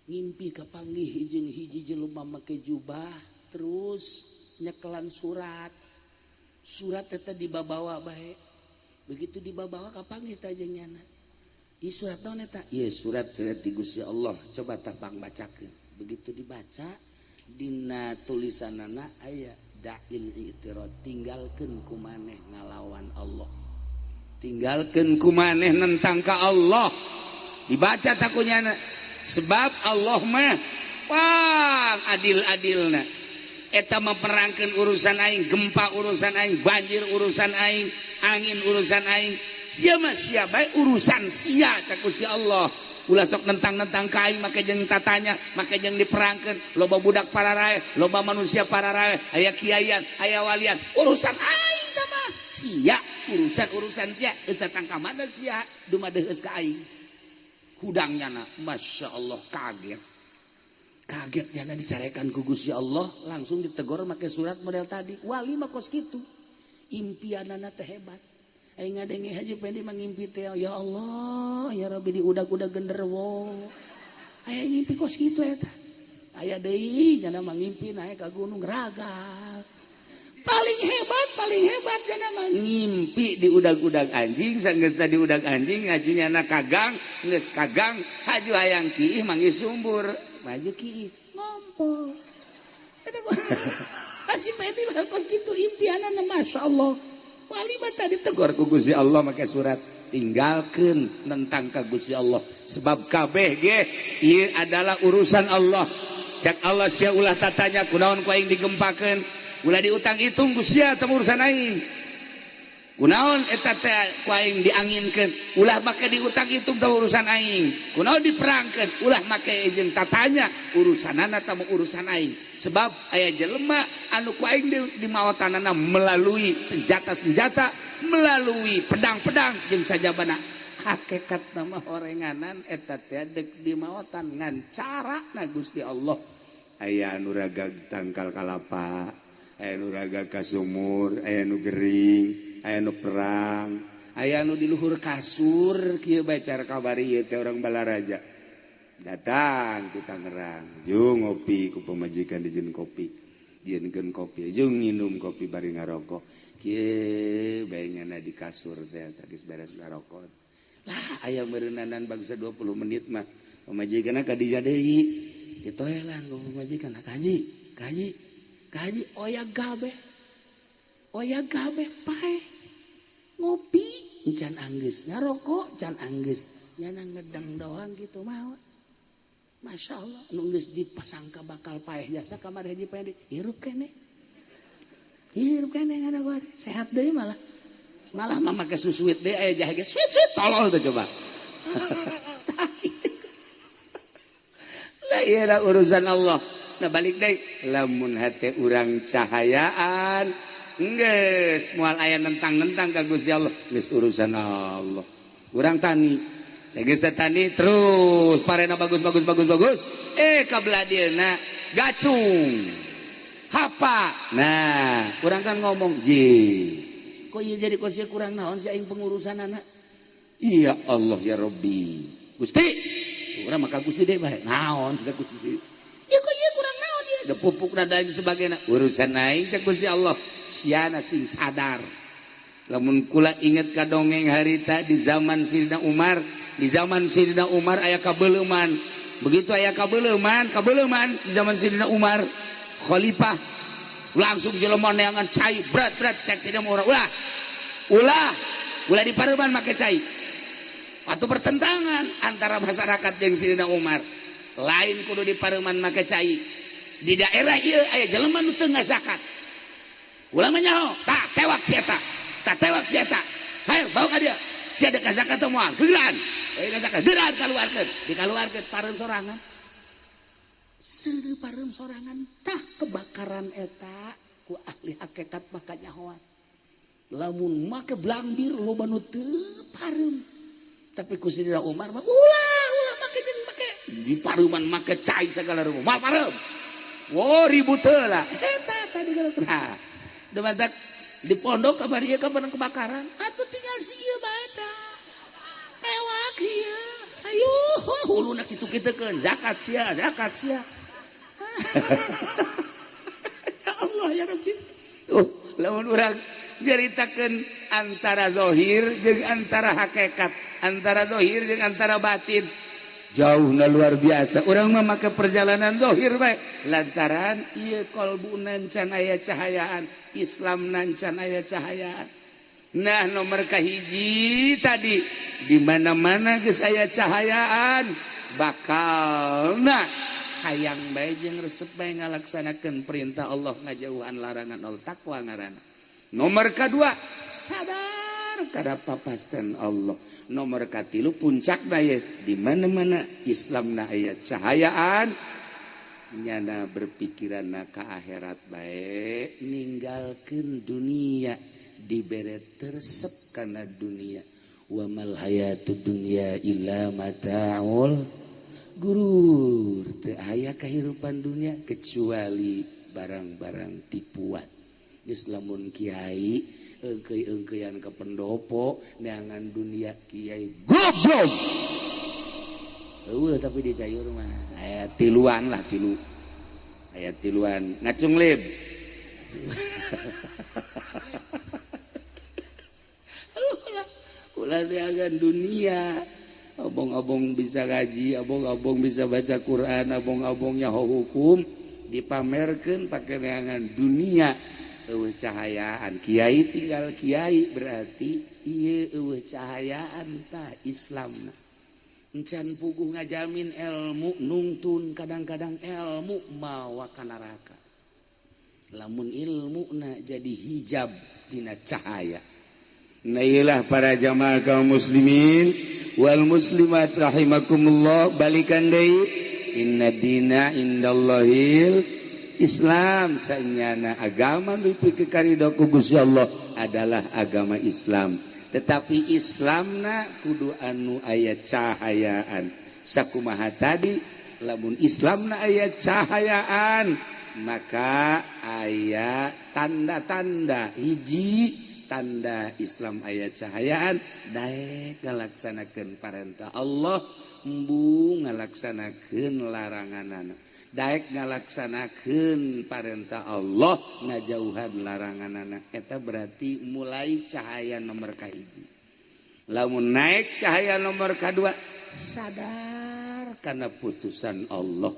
Ngimpi kapanggih jeung hiji jelema make jubah, terus nyekelan surat. Surat eta dibabawa bae. Begitu dibabawa kapanggih teh jeung nyana. Ieu surat naon eta? Ieu surat ti Gusti Allah. Coba tah pang bacakeun. Begitu dibaca dina tulisanana aya da'il i'tirad, tinggalkeun ku maneh ngalawan Allah. Tinggalkeun ku maneh nentang ka Allah. Dibaca takunyana sebab Allah mah pang adil-adilna. Eta memperangkeun urusan aing, gempa urusan aing, banjir urusan aing, angin urusan aing. Sia mah sia bae urusan sia cak Gusti Allah. Ulah sok nentang-nentang ka aing make jeung tatanya, make jeung diperangkeun. Loba budak pararae, loba manusia pararae, aya kiaian, aya walian. Urusan aing tah mah sia, urusan-urusan sia geus datang ka mana sia dumadeheus ka aing. Hudangnya na, Masya Allah kaget. Kaget nyana dicarekan ku Gusti Allah, langsung ditegur make surat model tadi. Wali mah kos kitu. Impianana teh hebat. Aing ngadenge Haji Pendi mangimpi teh, ya Allah, ya Rabbi diudag-udag genderuwo. Aya ngimpi kos kitu eta. Aya deui nyana mangimpi naik ka gunung raga. Paling hebat nyana mah ngimpi diudag-udag anjing, sanggeus diudag anjing haju nyana kagang, geus kagang haju hayang kiih manggih sumbur. Maju kiih ngompol. Eta Haji Pendi mah kos kitu impianana, Masya Allah. Wali mah tadi tegur ku Gusti Allah make surat, tinggalkeun nentang ka Gusti Allah sebab kabeh ge ieu adalah urusan Allah. Cak Allah sia ulah tatanya kunaon ku aing digempakeun, ulah diutang hitung ku sia teu urusan aing. Kunaon eta teh ku aing dianginkeun, ulah make diutang hitung teu urusan aing. Kunaon diperangkeun, ulah make jeung tatanya urusanana teu urusan aing. Sebab aya jelema anu ku aing dimaotanana melalui senjata-senjata, melalui pedang-pedang jeung sajabana. Hakikat nama horenganan eta teh deuk dimaotan ngan cara na Gusti Allah. Aya anu ragag tangkal kalapa, aya nu ragag ka sumur, aya nu gering, aya nu perang, aya nu di luhur kasur kieu bae cara kabari ieu teh orang Balaraja. Datang ke Tangerang, jung ngopi ku pamajikan dijieun kopi, jieunkeun kopi, jung nginum kopi bari ngarokok. Kieu bae nyana di kasur teh geus beres ngarokok. Lah aya meureunnanan bangsa 20 menit mah pamajikanna ka dinya deui. Ditoelan ku pamajikan, kaji, kaji, kaji oya gabe. Oya gabe pae. Ngopi can anggeus, ngarokok can anggeus. Nyana ngedang doang gitu mah. Masya Allah, nu geus dipasangka bakal paeh jasa kamari Haji Pendi, hirup keneh. Hirup keneh ngana gua sehat deui malah. Malah mah make susuit deui aya jahe ge suit-suit tolol tuh coba. Lah ieu urusan Allah. Nah balik deui lamun hate urang cahayaan geus moal aya nentang-nentang ka Gusti Allah, geus urusan Allah. Urang tani, geus tani terus parena bagus bagus bagus bagus, ka belah dieuna gacung. Hapa. Nah, urang kan ngomong, "Ji, kok ieu jadi kos ieu kurang naon sih aing pengurusan anak?" Iya Allah ya Rabbi. Gusti, urang maka Gusti deui bae. Naon teh Gusti? Ya kok ieu kurang naon ieu? Da pupukna dan sebagainya. Urusan aing teh Gusti Allah. Siana sing sadar. Lamun kula inget ka dongeng harita di zaman Sidina Umar, di zaman Sidina Umar aya kabeuleman. Begitu aya kabeuleman, kabeuleman di zaman Sidina Umar, khalifah langsung jelema neangan cai berat-berat cek Sidina Umar. Ulah. Ulah, ulah di pareuman make cai. Atau bertentangan antara masyarakat jeung Sidina Umar. Lain kudu di pareuman make cai. Di daerah ieu aya jelema nu teu ngazakat. Ulah mah nyaho, tah tewak si eta. Tah tewak si eta. Hayo bawa ka dieu. Sia dek zakat teh moal. Geuran. Euy zakat geuran kaluarkeun. Dikaluarkeun pareum sorangan. Seureuh pareum sorangan tah kebakaran eta ku ahli hakikat maka nyahoan. Lamun make blambir loba nu teu pareum. Tapi ku Sidina Umar mah ulah ulah make jeung make di pareuman make cai sagala rupa. Moal pareum. Wo ribut heula. Eta tadi kalau nah, demantak di pondok kamari ieu kapan kebakaran atuh tinggal si ieu bae tah. Tewak ieu. Ayo huluna kitu-kitukeun zakat sia, zakat sia. Ya Allah ya Rabbi. Lamun urang nyaritakeun antara zahir jeung antara hakikat, antara zahir jeung antara batin. Jauhna luar biasa. Urang mah make perjalanan zahir bae lantaran ieu kalbu can aya cahayaan, Islam can aya cahayaan. Nah, nomor kahiji tadi di mana-mana geus aya cahayaan bakalna hayang bae jeung resep bae ngalaksanakeun perintah Allah ngajauhan larangan Allah, takwa ngaranna. Nomor kedua sadar kada papasten Allah. Nomor katilu puncakna ye di mana-mana Islamna aya cahayaan nyana berpikiranna ka akhirat bae ninggalkeun dunia dibere teresep kana dunia. Wa mal hayatud dunya illa mataul Gurur teu aya kahirupan dunia kecuali barang-barang tipuan. Geus lamun kiai eungkeuy-eungkeuyan ka pendopo neangan dunia kiai goblok. Eueuh tapi di sayur mah aya tiluan lah tilu. Aya tiluan ngacung lib. Ulah neangan dunia. Abong-abong bisa ngaji, abong-abong bisa baca Quran, abong-abong nyaho hukum dipamerkeun pake neangan dunia. Eueuh cahayaan kiai tinggal kiai berarti ieu eueuh cahayaan tah Islamna. Encan puguh ngajamin ilmu nungtun kadang-kadang ilmu mawa ka neraka. Lamun ilmuna jadi hijab tina cahaya. Nah iyalah para jamaah kaum muslimin wal muslimat rahimakumullah, balikan deui inna dina indallahil Islam. Sanyana agama nu pikeun ku Gusti Allah adalah agama Islam, tetapi Islamna kudu anu aya cahayaan. Sakumaha tadi lamun Islamna aya cahayaan maka aya tanda-tanda. Hiji tanda Islam aya cahayaan daek ngalaksanakeun parentah Allah, embung ngalaksanakeun laranganana. Daek ngalaksanakeun parentah Allah, ngajauhan laranganana. Eta berarti mulai cahaya nomor kahiji. Lamun naik cahaya nomor kadua, sadar karena putusan Allah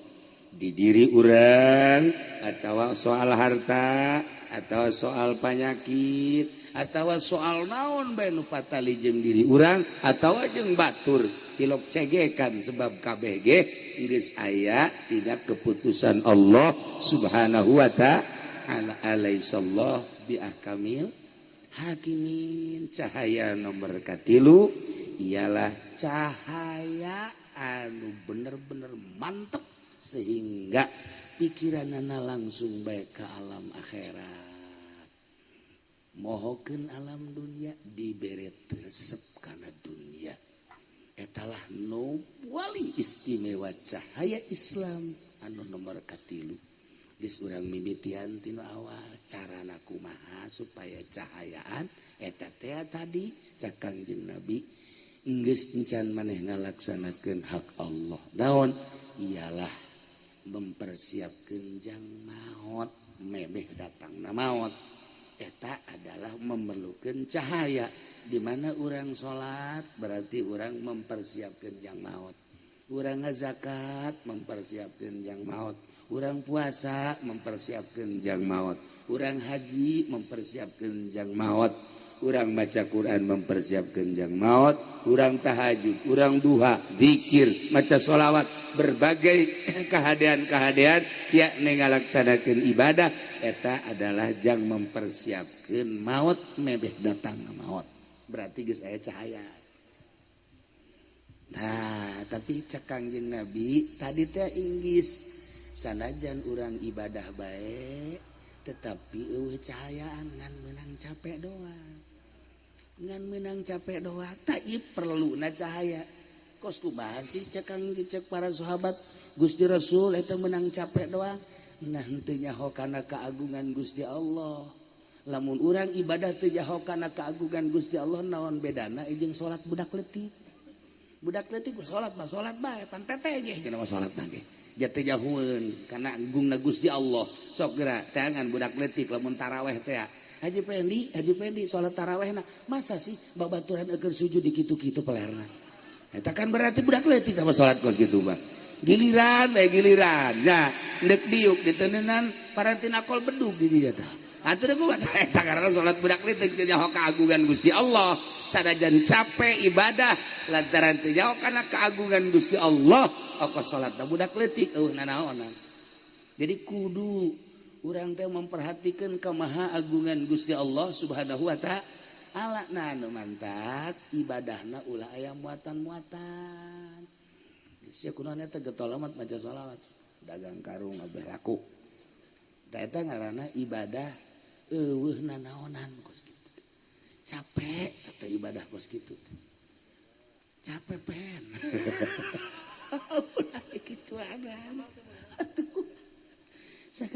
di diri urang atau soal harta atau soal penyakit atau soal naon bae nu patali jeung diri urang atawa jeung batur tilok cegekan sebab KBG geus aya tidak keputusan Allah Subhanahu wa ta'ala. Alaihissallah bi ahkamil hakimin. Cahaya nomor katilu ialah cahaya anu bener-bener mantep sehingga pikiranana langsung bae ka alam akhirat. Mohokeun alam dunia dibere resep kana dunia. Etalah nu paling istimewa cahaya Islam anu nomor katilu. Geus urang mimitian tinu awal carana kumaha supaya cahayaan eta teh tadi cak Kangjeng Nabi geus encan maneh ngalaksanakeun hak Allah. Naon? Ialah mempersiapkeun jang maot, memeh datangna maot. Eta adalah memerlukan cahaya. Di mana orang salat berarti orang mempersiapkan jang maut. Orang ngazakat mempersiapkan jang maut. Orang puasa mempersiapkan jang maut. Orang haji mempersiapkan jang maut. Orang baca Quran mempersiapkan jang maut. Orang tahajud, orang duha, zikir, maca sholawat, berbagai kehadean-kehadean yakni ngalaksanakeun ibadah eta adalah jang mempersiapkan maut mebeh datang maut. Berarti geus aya cahaya. Nah, tapi cek Kangjeng Nabi tadi teh inggis sanajan urang ibadah bae tetapi eueuh cahayaan ngan meunang capek doang. Ngan meunang capek doang tak ieu perluna cahaya. Kos kumaha sih cek Kangjeng cek para sahabat Gusti Rasul eta meunang capek doang. Nah henteu nyaho kana keagungan Gusti Allah. Lamun urang ibadah teu nyaho kana keagungan Gusti Allah naon bedana jeung salat budak leutik. Budak leutik ku salat mah salat bae pan teteh ge cenah mah salatna ge. Jatuh jahueun kana agungna Gusti Allah. Sok geura teangan budak leutik lamun taraweh teh. Haji Pendi salat tarawehna masa sih babaturan eukeun sujud di kitu-kitu pelerna. Eta kan berarti budak leutik sama salat kos kitu mah. Giliran bae giliran. Nah, ndek diuk diteneunan parantina akol bedug di dieu tah. Atuh kumaha eta karena salat budak leutik teu nyaho keagungan Gusti Allah. Sanajan capek ibadah lantaran teu nyaho kana keagungan Gusti Allah, apa salatna budak leutik eueuh nanaonan. Jadi kudu urang teh memperhatikan kemaha agungan Gusti Allah Subhanahu wa ta'ala. Nah anu mantak ibadahna ulah aya muatan-muatan. Geus kunaon eta getol amat maca sholawat, dagang karung abeh laku. Tah eta ngaranna ibadah eueuh nanaonan kos kitu. Capek eta ibadah kos kitu. Capek pen.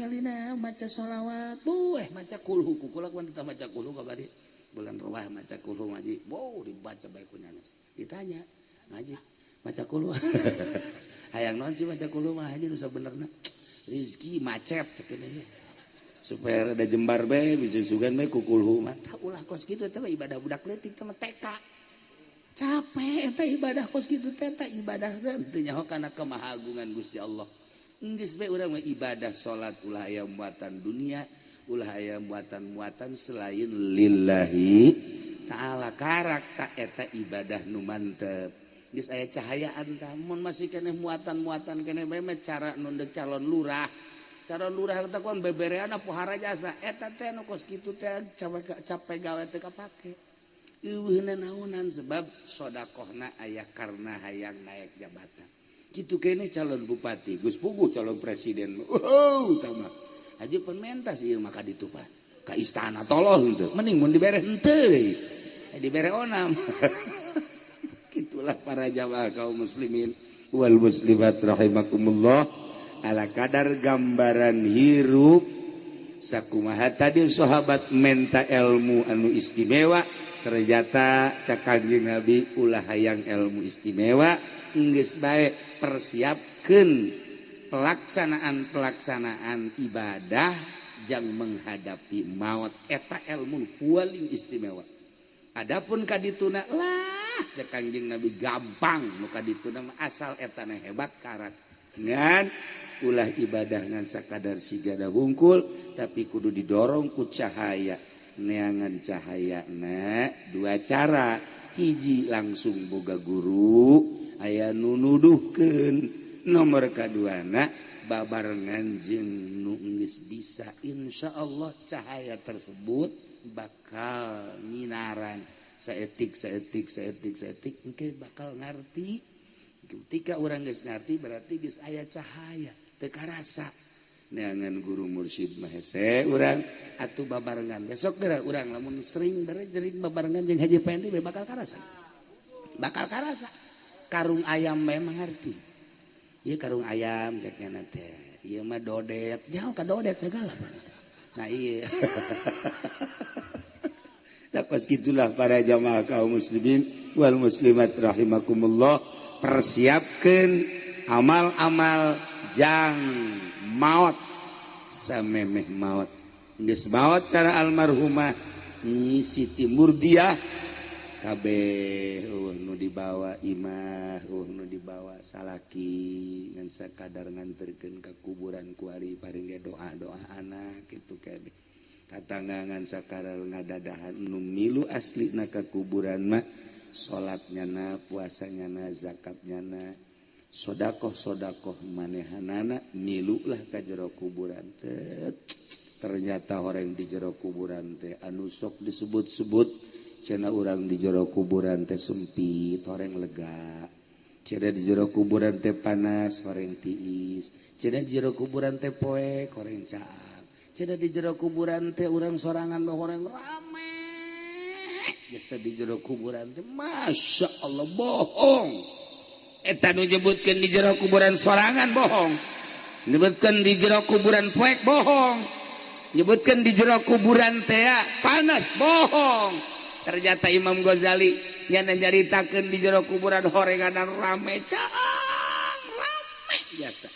Sekali-kalina maca sholawat, bueh maca kulhu, kukula kuan kita maca kulhu kabari bulan ruah maca kulhu ngaji, wow dibaca baik kunyanas. Ditanya ngaji maca kulhu, hayang non sih maca kulhu mah haji nu sabenerna rizki macet cek aja supaya ada jembar bae bisa sugan bae ku kulhu mah. Tah ulah kos kitu teh ibadah budak leutik teh TK. Capek eta ibadah kos kitu teh ibadah teh nyaho kana kemahagungan Gusti Allah. Geus bae urang mah ibadah salat ulah aya muatan dunia, ulah aya muatan-muatan selain lillahi ta'ala karak ta eta ibadah nu mantep. Geus aya cahayaan tah mun masih keneh muatan-muatan keneh bae mah cara nu deuk calon lurah. Calon lurah teh kuan beberean pohara jasa eta teh nu kos kitu teh capek gawe teh kapake. Eueuh naonan sebab sodakohna aya karena hayang naik jabatan. Kitu keneh calon bupati, geus puguh calon presiden. Oh, tah mah. Haji pun mentas ieu mah ka ditu pan. Ka istana tolol henteu. Mending mun dibere henteu deui. Dibere onam. Itulah para jamaah kaum muslimin wal muslimat rahimakumullah. Ala kadar gambaran hirup sakumaha tadi sahabat menta ilmu anu istimewa, ternyata cak Kanjeng Nabi ulah hayang ilmu istimewa, geus bae persiapkeun pelaksanaan-pelaksanaan ibadah jang menghadapi maut eta ilmu paling istimewa. Adapun kadituna lah cek Kanjeng Nabi gampang nu kadituna mah asal etana hebat karak. Ngan ulah ibadah ngan sakadar sigada hungkul tapi kudu didorong ku cahaya. Neangan cahaya na dua cara, hiji langsung boga guru aya nu nuduhkeun, nomor kaduana babarengan jeung nu geus bisa insyaallah cahaya tersebut bakal nyinaran saetik saetik saetik saetik engke bakal ngarti. Ketika urang geus ngarti berarti geus aya cahaya teu karasa. Neangan guru mursyid mah hese urang atuh babarengan besok geura urang lamun sering sering babarengan jeung Haji Pendi bakal karasa. Bakal karasa. Karung ayam bae mengerti. Ieu karung ayam cek nya teh. Ieu mah dodet, jauh ka dodet segala. Nah iya. Pas gitulah para jamaah kaum muslimin wal muslimat rahimakumullah, persiapkeun amal-amal jang maot samemeh maot. Geus maot cara almarhumah Nyi Siti Murdiah kabeh eueuh nu dibawa imah, eueuh nu dibawa salaki ngan sakadar nganterkeun ka kuburan kuari paring ge doa-doa anak kitu kabeh. Katanggangan sakadar ngadadahan nu milu aslina ka kuburan mah salatnya na, puasanya na, zakatnya na, sodakoh-sodakoh manehanana milulah ka jero kuburan teh. Ternyata orang di jero kuburan teh anu sok disebut-sebut cenah urang di jero kuburan teh sempit, horeng lega. Cenah di jero kuburan teh panas, horeng tiis. Cenah di jero kuburan teh poek, horeng caang. Cenah di jero kuburan teh urang sorangan mah horeng rame. Biasa di jero kuburan teh Masya Allah bohong. Eta nu nyebutkeun di jero kuburan sorangan bohong. Nyebutkeun di jero kuburan poek bohong. Nyebutkeun di jero kuburan teh panas bohong. Ternyata Imam Ghazali nyana nyaritakeun di jero kuburan horenganan rame caang rame biasa.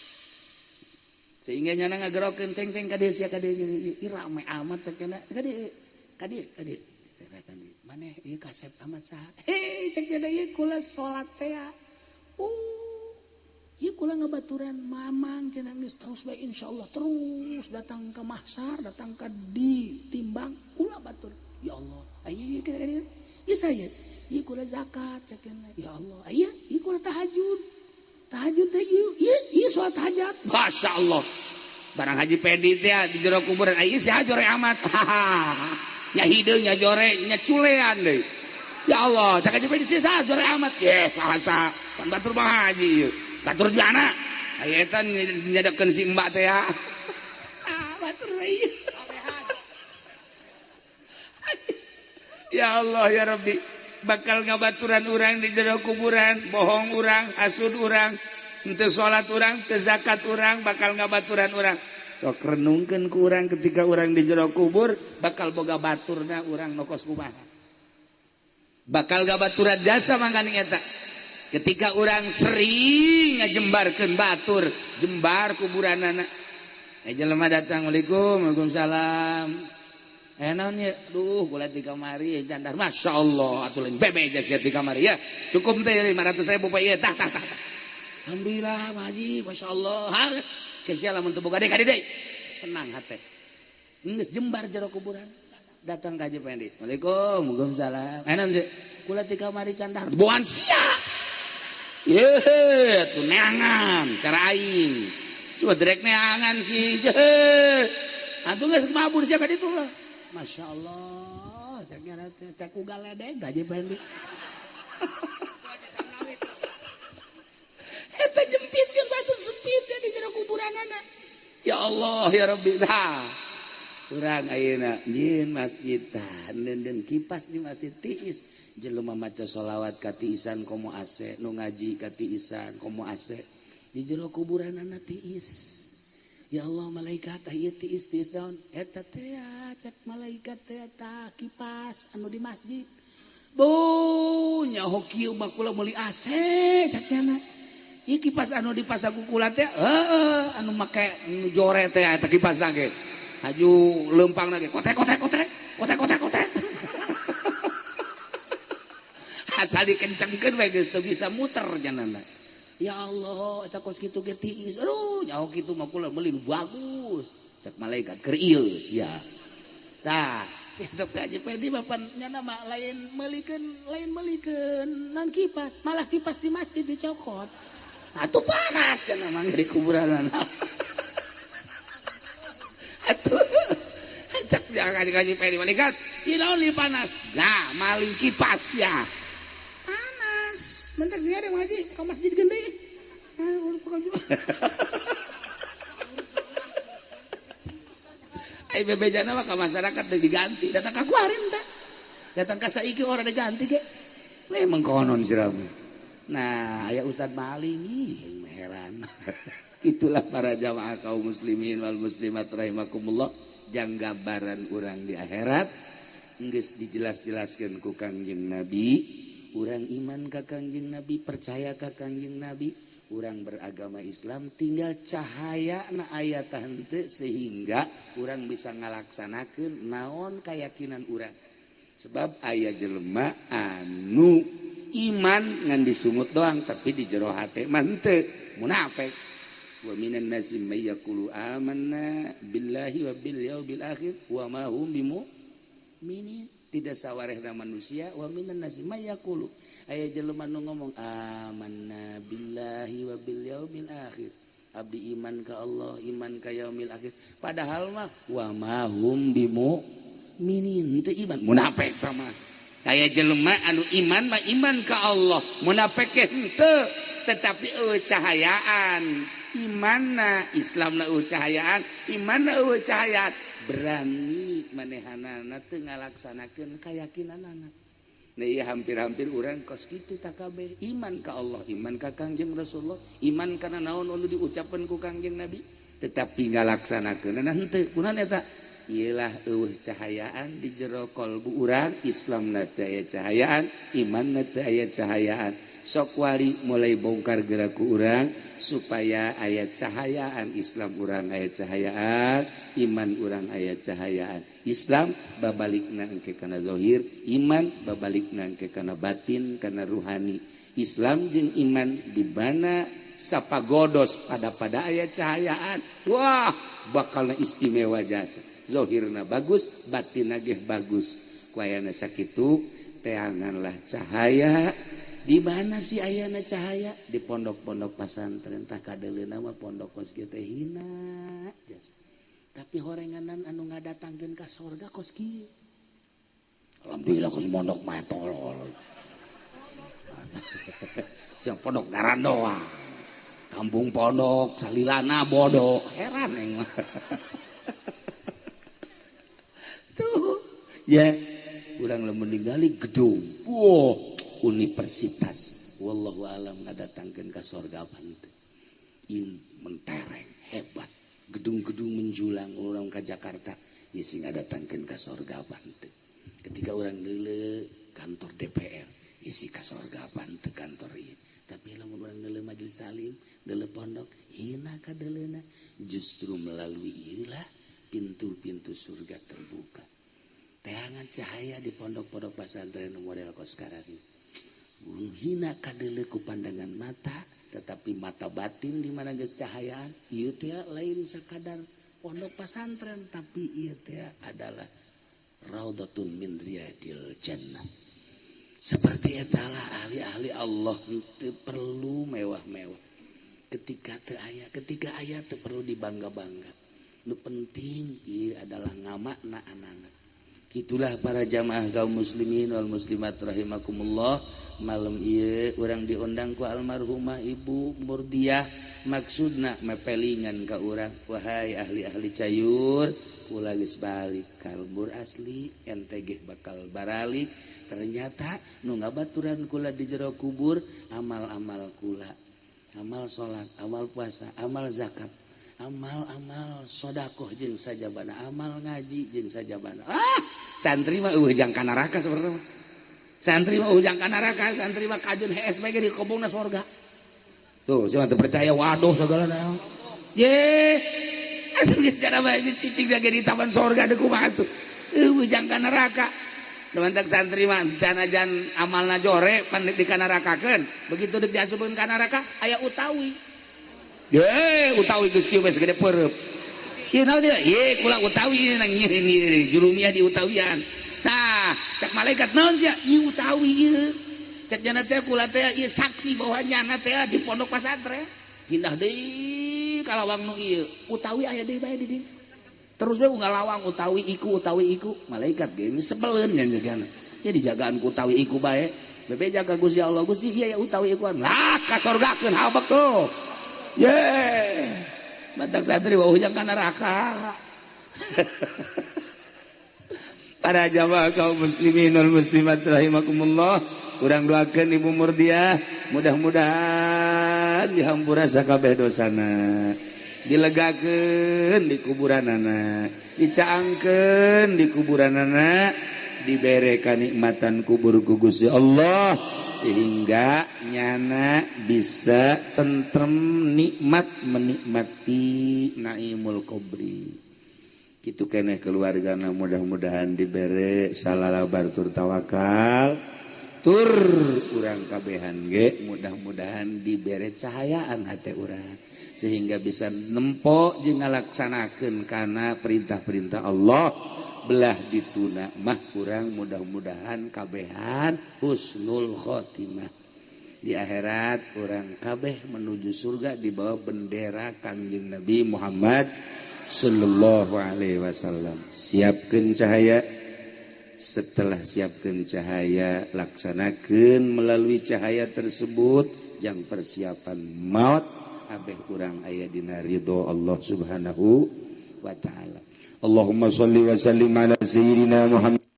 Sehingga nyana ngagerokeun ceng-ceng ka dieu sia ka dieu ieu rame amat cek nya ka dieu ka dieu ka dieu. Maneh ieu kasep amat saha? Hei cek nya ieu kula salat teh. Oh, ieu kula ngabaturan mamang cenah geus terus bae insyaallah terus datang ke mahsar, datang ka ditimbang kula batur. Ya Allah, aya ieu ieu ieu saya, ieu kula zakat cek nya. Ya Allah, aya ieu kula tahajud. Tahajud teh ieu, ieu ieu salat hajat. Masyaallah. Barang Haji Pedi teh di jero kuburan aya si jore amat. Nya hideung nya jore nya culean deui. Ya Allah, cak Haji Pedi sih jore amat. Ye, saha pan batur mah haji ieu. Batur jana. Aya eta nyadakeun si mbak teh ya. Ah, batur ieu. Ya Allah ya Rabbi, bakal ngabaturan urang di jero kuburan, bohong urang, hasud urang, henteu salat urang, teu zakat urang, bakal ngabaturan urang. Sok renungkeun ku urang ketika urang di jero kubur bakal boga baturna urang nokos kumaha. Bakal gabaturan jasa mangkaning eta. Ketika urang sering ngajembarkeun batur, jembar kuburanana. Jelema datang, Waalaikum, waalaikumsalam. Naon ye? Duh, kula di kamari candar. Masya Allah, atuh lain bebe sia di kamari ya. Cukup teh 500.000 Pak ieu. Tah tah tah. Alhamdulillah, Pak Haji, Masya Allah. Ha, kesia lamun teu boga deui ka deui. Senang hate. Geus jembar jero kuburan. Datang ka Haji Pendi. Waalaikum, waalaikumsalam. Naon ye? Kula di kamari candar. Buan sia. Ye, atuh neangan cara aing. Coba direk neangan sih. Atuh geus mabur sia ka ditu lah. Masya Allah, cek nyana teh cek ugal ledeg Haji Pendi. Eta jempitkeun batur sempit ya di jero kuburanana. Ya Allah ya Rabbi. Tah. Urang ayeuna nyieun masjid tah neundeun kipas di masjid tiis. Jelema maca sholawat ka tiisan komo AC, nu ngaji ka tiisan komo AC. Di jero kuburanana tiis. Ya Allah malaikat tah ieu tiis tiis daun eta teh cek malaikat teh tah kipas anu di masjid. Bu nyaho kieu mah kula meuli AC cek nya. Ieu kipas anu dipasang ku kula teh heueuh anu make nu jore teh eta kipas ge. Haju leumpangna ge kotek kotek kotek kotek kotek kotek. Asal dikencengkeun we geus teu bisa muter janana. Ya Allah, eta kos kitu ge tiis. Aduh, nyaho kitu mah kula meuli nu bagus. Cek malaikat keur ieu sia. Tah, kitu ka Haji Pendi mah pan nyana mah lain meulikeun nan kipas, malah kipas di masjid dicokot. Atuh panas kana mah di kuburanana. Atuh cek Haji Pendi malaikat, ieu naon panas? Nah, maling kipas ya. Bentar sih ada ngaji ke masjid gede. Ai bebejana mah ka masyarakat teh diganti, datang ka kuarin teh. Datang ka saiki ora diganti ge. Memang konon siramu. Nah, aya Ustad maling ih heran. Itulah para jamaah kaum muslimin wal muslimat rahimakumullah, jang gambaran urang di akhirat geus dijelas-jelaskeun ku Kangjeng Nabi. Urang iman ka Kangjeng Nabi, percaya ka Kangjeng Nabi, urang beragama Islam tinggal cahaya na aya tah henteu sehingga urang bisa ngalaksanakeun naon keyakinan urang. Sebab aya jelema anu iman ngan disungut doang tapi di jero hate mah henteu, munafik. Wa minan nasi may yaqulu amanna billahi wa bil yaumil akhir wa ma hum bimu'minin. Tidak sawarehna manusia wa minan nasi may yaqulu aya jelema nu ngomong amanna billahi wa bil yaumil akhir, abdi iman ka Allah, iman ka yaumil akhir, padahal mah wa ma hum bimu'minin, teu iman, munafik tah mah. Aya jelema anu iman mah iman ka Allah, munafik henteu, tetapi eueuh cahayaan imanna, Islamna eueuh cahayaan, imanna eueuh cahayaan, berani manehanana teu ngalaksanakeun kayakinanana. Nah ieu hampir-hampir urang kos kitu takabeh, iman ka Allah, iman ka Kangjeng Rasulullah, iman kana naon anu diucapkeun ku Kangjeng Nabi, tetapi ngalaksanakeunana henteu. Kunaon eta? Ieulah eueuh cahayaan di jero kalbu urang, Islamna teu aya cahayaan, imanna teu aya cahayaan. Sok wari mulai bongkar gerak ku urang supaya aya cahayaan Islam urang aya cahayaan, iman urang aya cahayaan. Islam babalikna engke kana zahir, iman babalikna engke kana batin, kana ruhani. Islam jeung iman di mana sapagodos pada aya cahayaan. Wah, bakalna istimewa jasa. Zahirna bagus, batinna ge bagus. Ku ayana sakitu teanganlah cahaya. Di mana sih ayana cahaya? Di pondok-pondok pasantren tah kadeuleuna mah pondok kos kieu teh hina jasa. Tapi horenganan anu ngadatangkeun ka sorga kos kieu. Alhamdulillah kos pondok mah tolol. Siang pondok ngarandoa. Kampung pondok salilana bodoh, heran aing mah. Tuh, ya urang lamun ningali gedung. Wah, universitas wallahu alam ngadatangkeun ka sorga apa henteu. In mentereng hebat Gedung-gedung menjulang orang ke Jakarta ieu sing ngadatangkeun ka sorga apa henteu. Ketika orang deuleu kantor DPR isi ka sorga apa henteu kantor ieu. Tapi lamun urang deuleu majelis taklim, deuleu pondok, hina ka deuleuna, justru melalui ieu lah pintu-pintu surga terbuka. Teangan cahaya di pondok-pondok pesantren model kos sekarang ini. Hina kadeuleu ku pandangan mata, tetapi mata batin di mana geus cahayaan, ieu teh lain sakadar pondok pesantren, tapi ieu teh adalah raudhatun min riyadil jannah. Seperti etalah ahli-ahli Allah teu perlu mewah-mewah. Ketika teu aya, ketika aya teu perlu dibangga-bangga. Nu penting ieu adalah ngamakna anak-anak. Itulah para jamaah kaum muslimin wal muslimat rahimakumullah. Malam ieu urang diundang ku almarhumah Ibu Murdiah, maksudna mepelingan ka urang, wahai ahli-ahli cayur, kula geus balik ka lembur asli, ente ge bakal baralik. Ternyata nu ngabaturan kula di jero kubur amal-amal kula, amal salat, amal puasa, amal zakat, amal-amal sodakoh jeung sajabana, amal ngaji jeung sajabana. Ah, santri mah eueuh jang ka neraka sebenarnya. Santri mah eueuh jang ka neraka, santri mah kajun hees bae ge dikobongna sorga. Tuh, sia teu percaya waduh sagala naon. Ye, atuh geus cara bae cicing ge di taman sorga deui kumaha tuh. Eueuh jang ka neraka. Nu mantak santri mah janajan amalna jore pan dikanarakakeun. Begitu deuk diasupkeun ka neraka aya utawi. Ye, utawi geus kieu geus gede peureub. Ieu naon ieu? Ye, kula utawi nang nyieun ieu jurumiah di utawian. Nah, cek malaikat naon sia? Ieu utawi ieu. Cek jana teh kula teh ieu saksi bahwa nyana teh di pondok pesantren. Pindah deui ka lawang nu ieu. Utawi aya deui bae di dieu. Terus we ngalawang utawi iku utawi iku. Malaikat ge sebeleun nya jagana. Ya dijagaan ku utawi iku bae. Bebe jaga Gusti Allah, Gusti ieu ya utawi ikuan. Lah kasorgakeun habek tuh. Ye, batak santri wah ujang ka neraka. Para jamaah kaum muslimin wal muslimat rahimakumullah, urang doakeun Ibu Murdiah mudah-mudahan dihampura sakabeh dosana, dilegakeun di kuburanana, dicaangkeun di kuburanana, dibere kanikmatan kubur ku Gusti Allah sehingga nyana bisa tentrem nikmat menikmati naimul kubri. Kitu keneh keluargana mudah-mudahan dibere salalabar tur tawakal tur urang kabehan ge mudah-mudahan dibere cahayaan hate urang sehingga bisa nempo jeung ngalaksanakeun kana perintah-perintah Allah. Belah dituna mah urang mudah-mudahan kabehan husnul khotimah di akhirat, urang kabeh menuju surga di bawah bendera Kangjeng Nabi Muhammad sallallahu alaihi wasallam. Siapkeun cahaya, setelah siapkeun cahaya laksanakeun melalui cahaya tersebut jang persiapan maut abeh urang aya dina ridho Allah Subhanahu wa taala. Allahumma shalli wa sallim ala sayyidina Muhammad.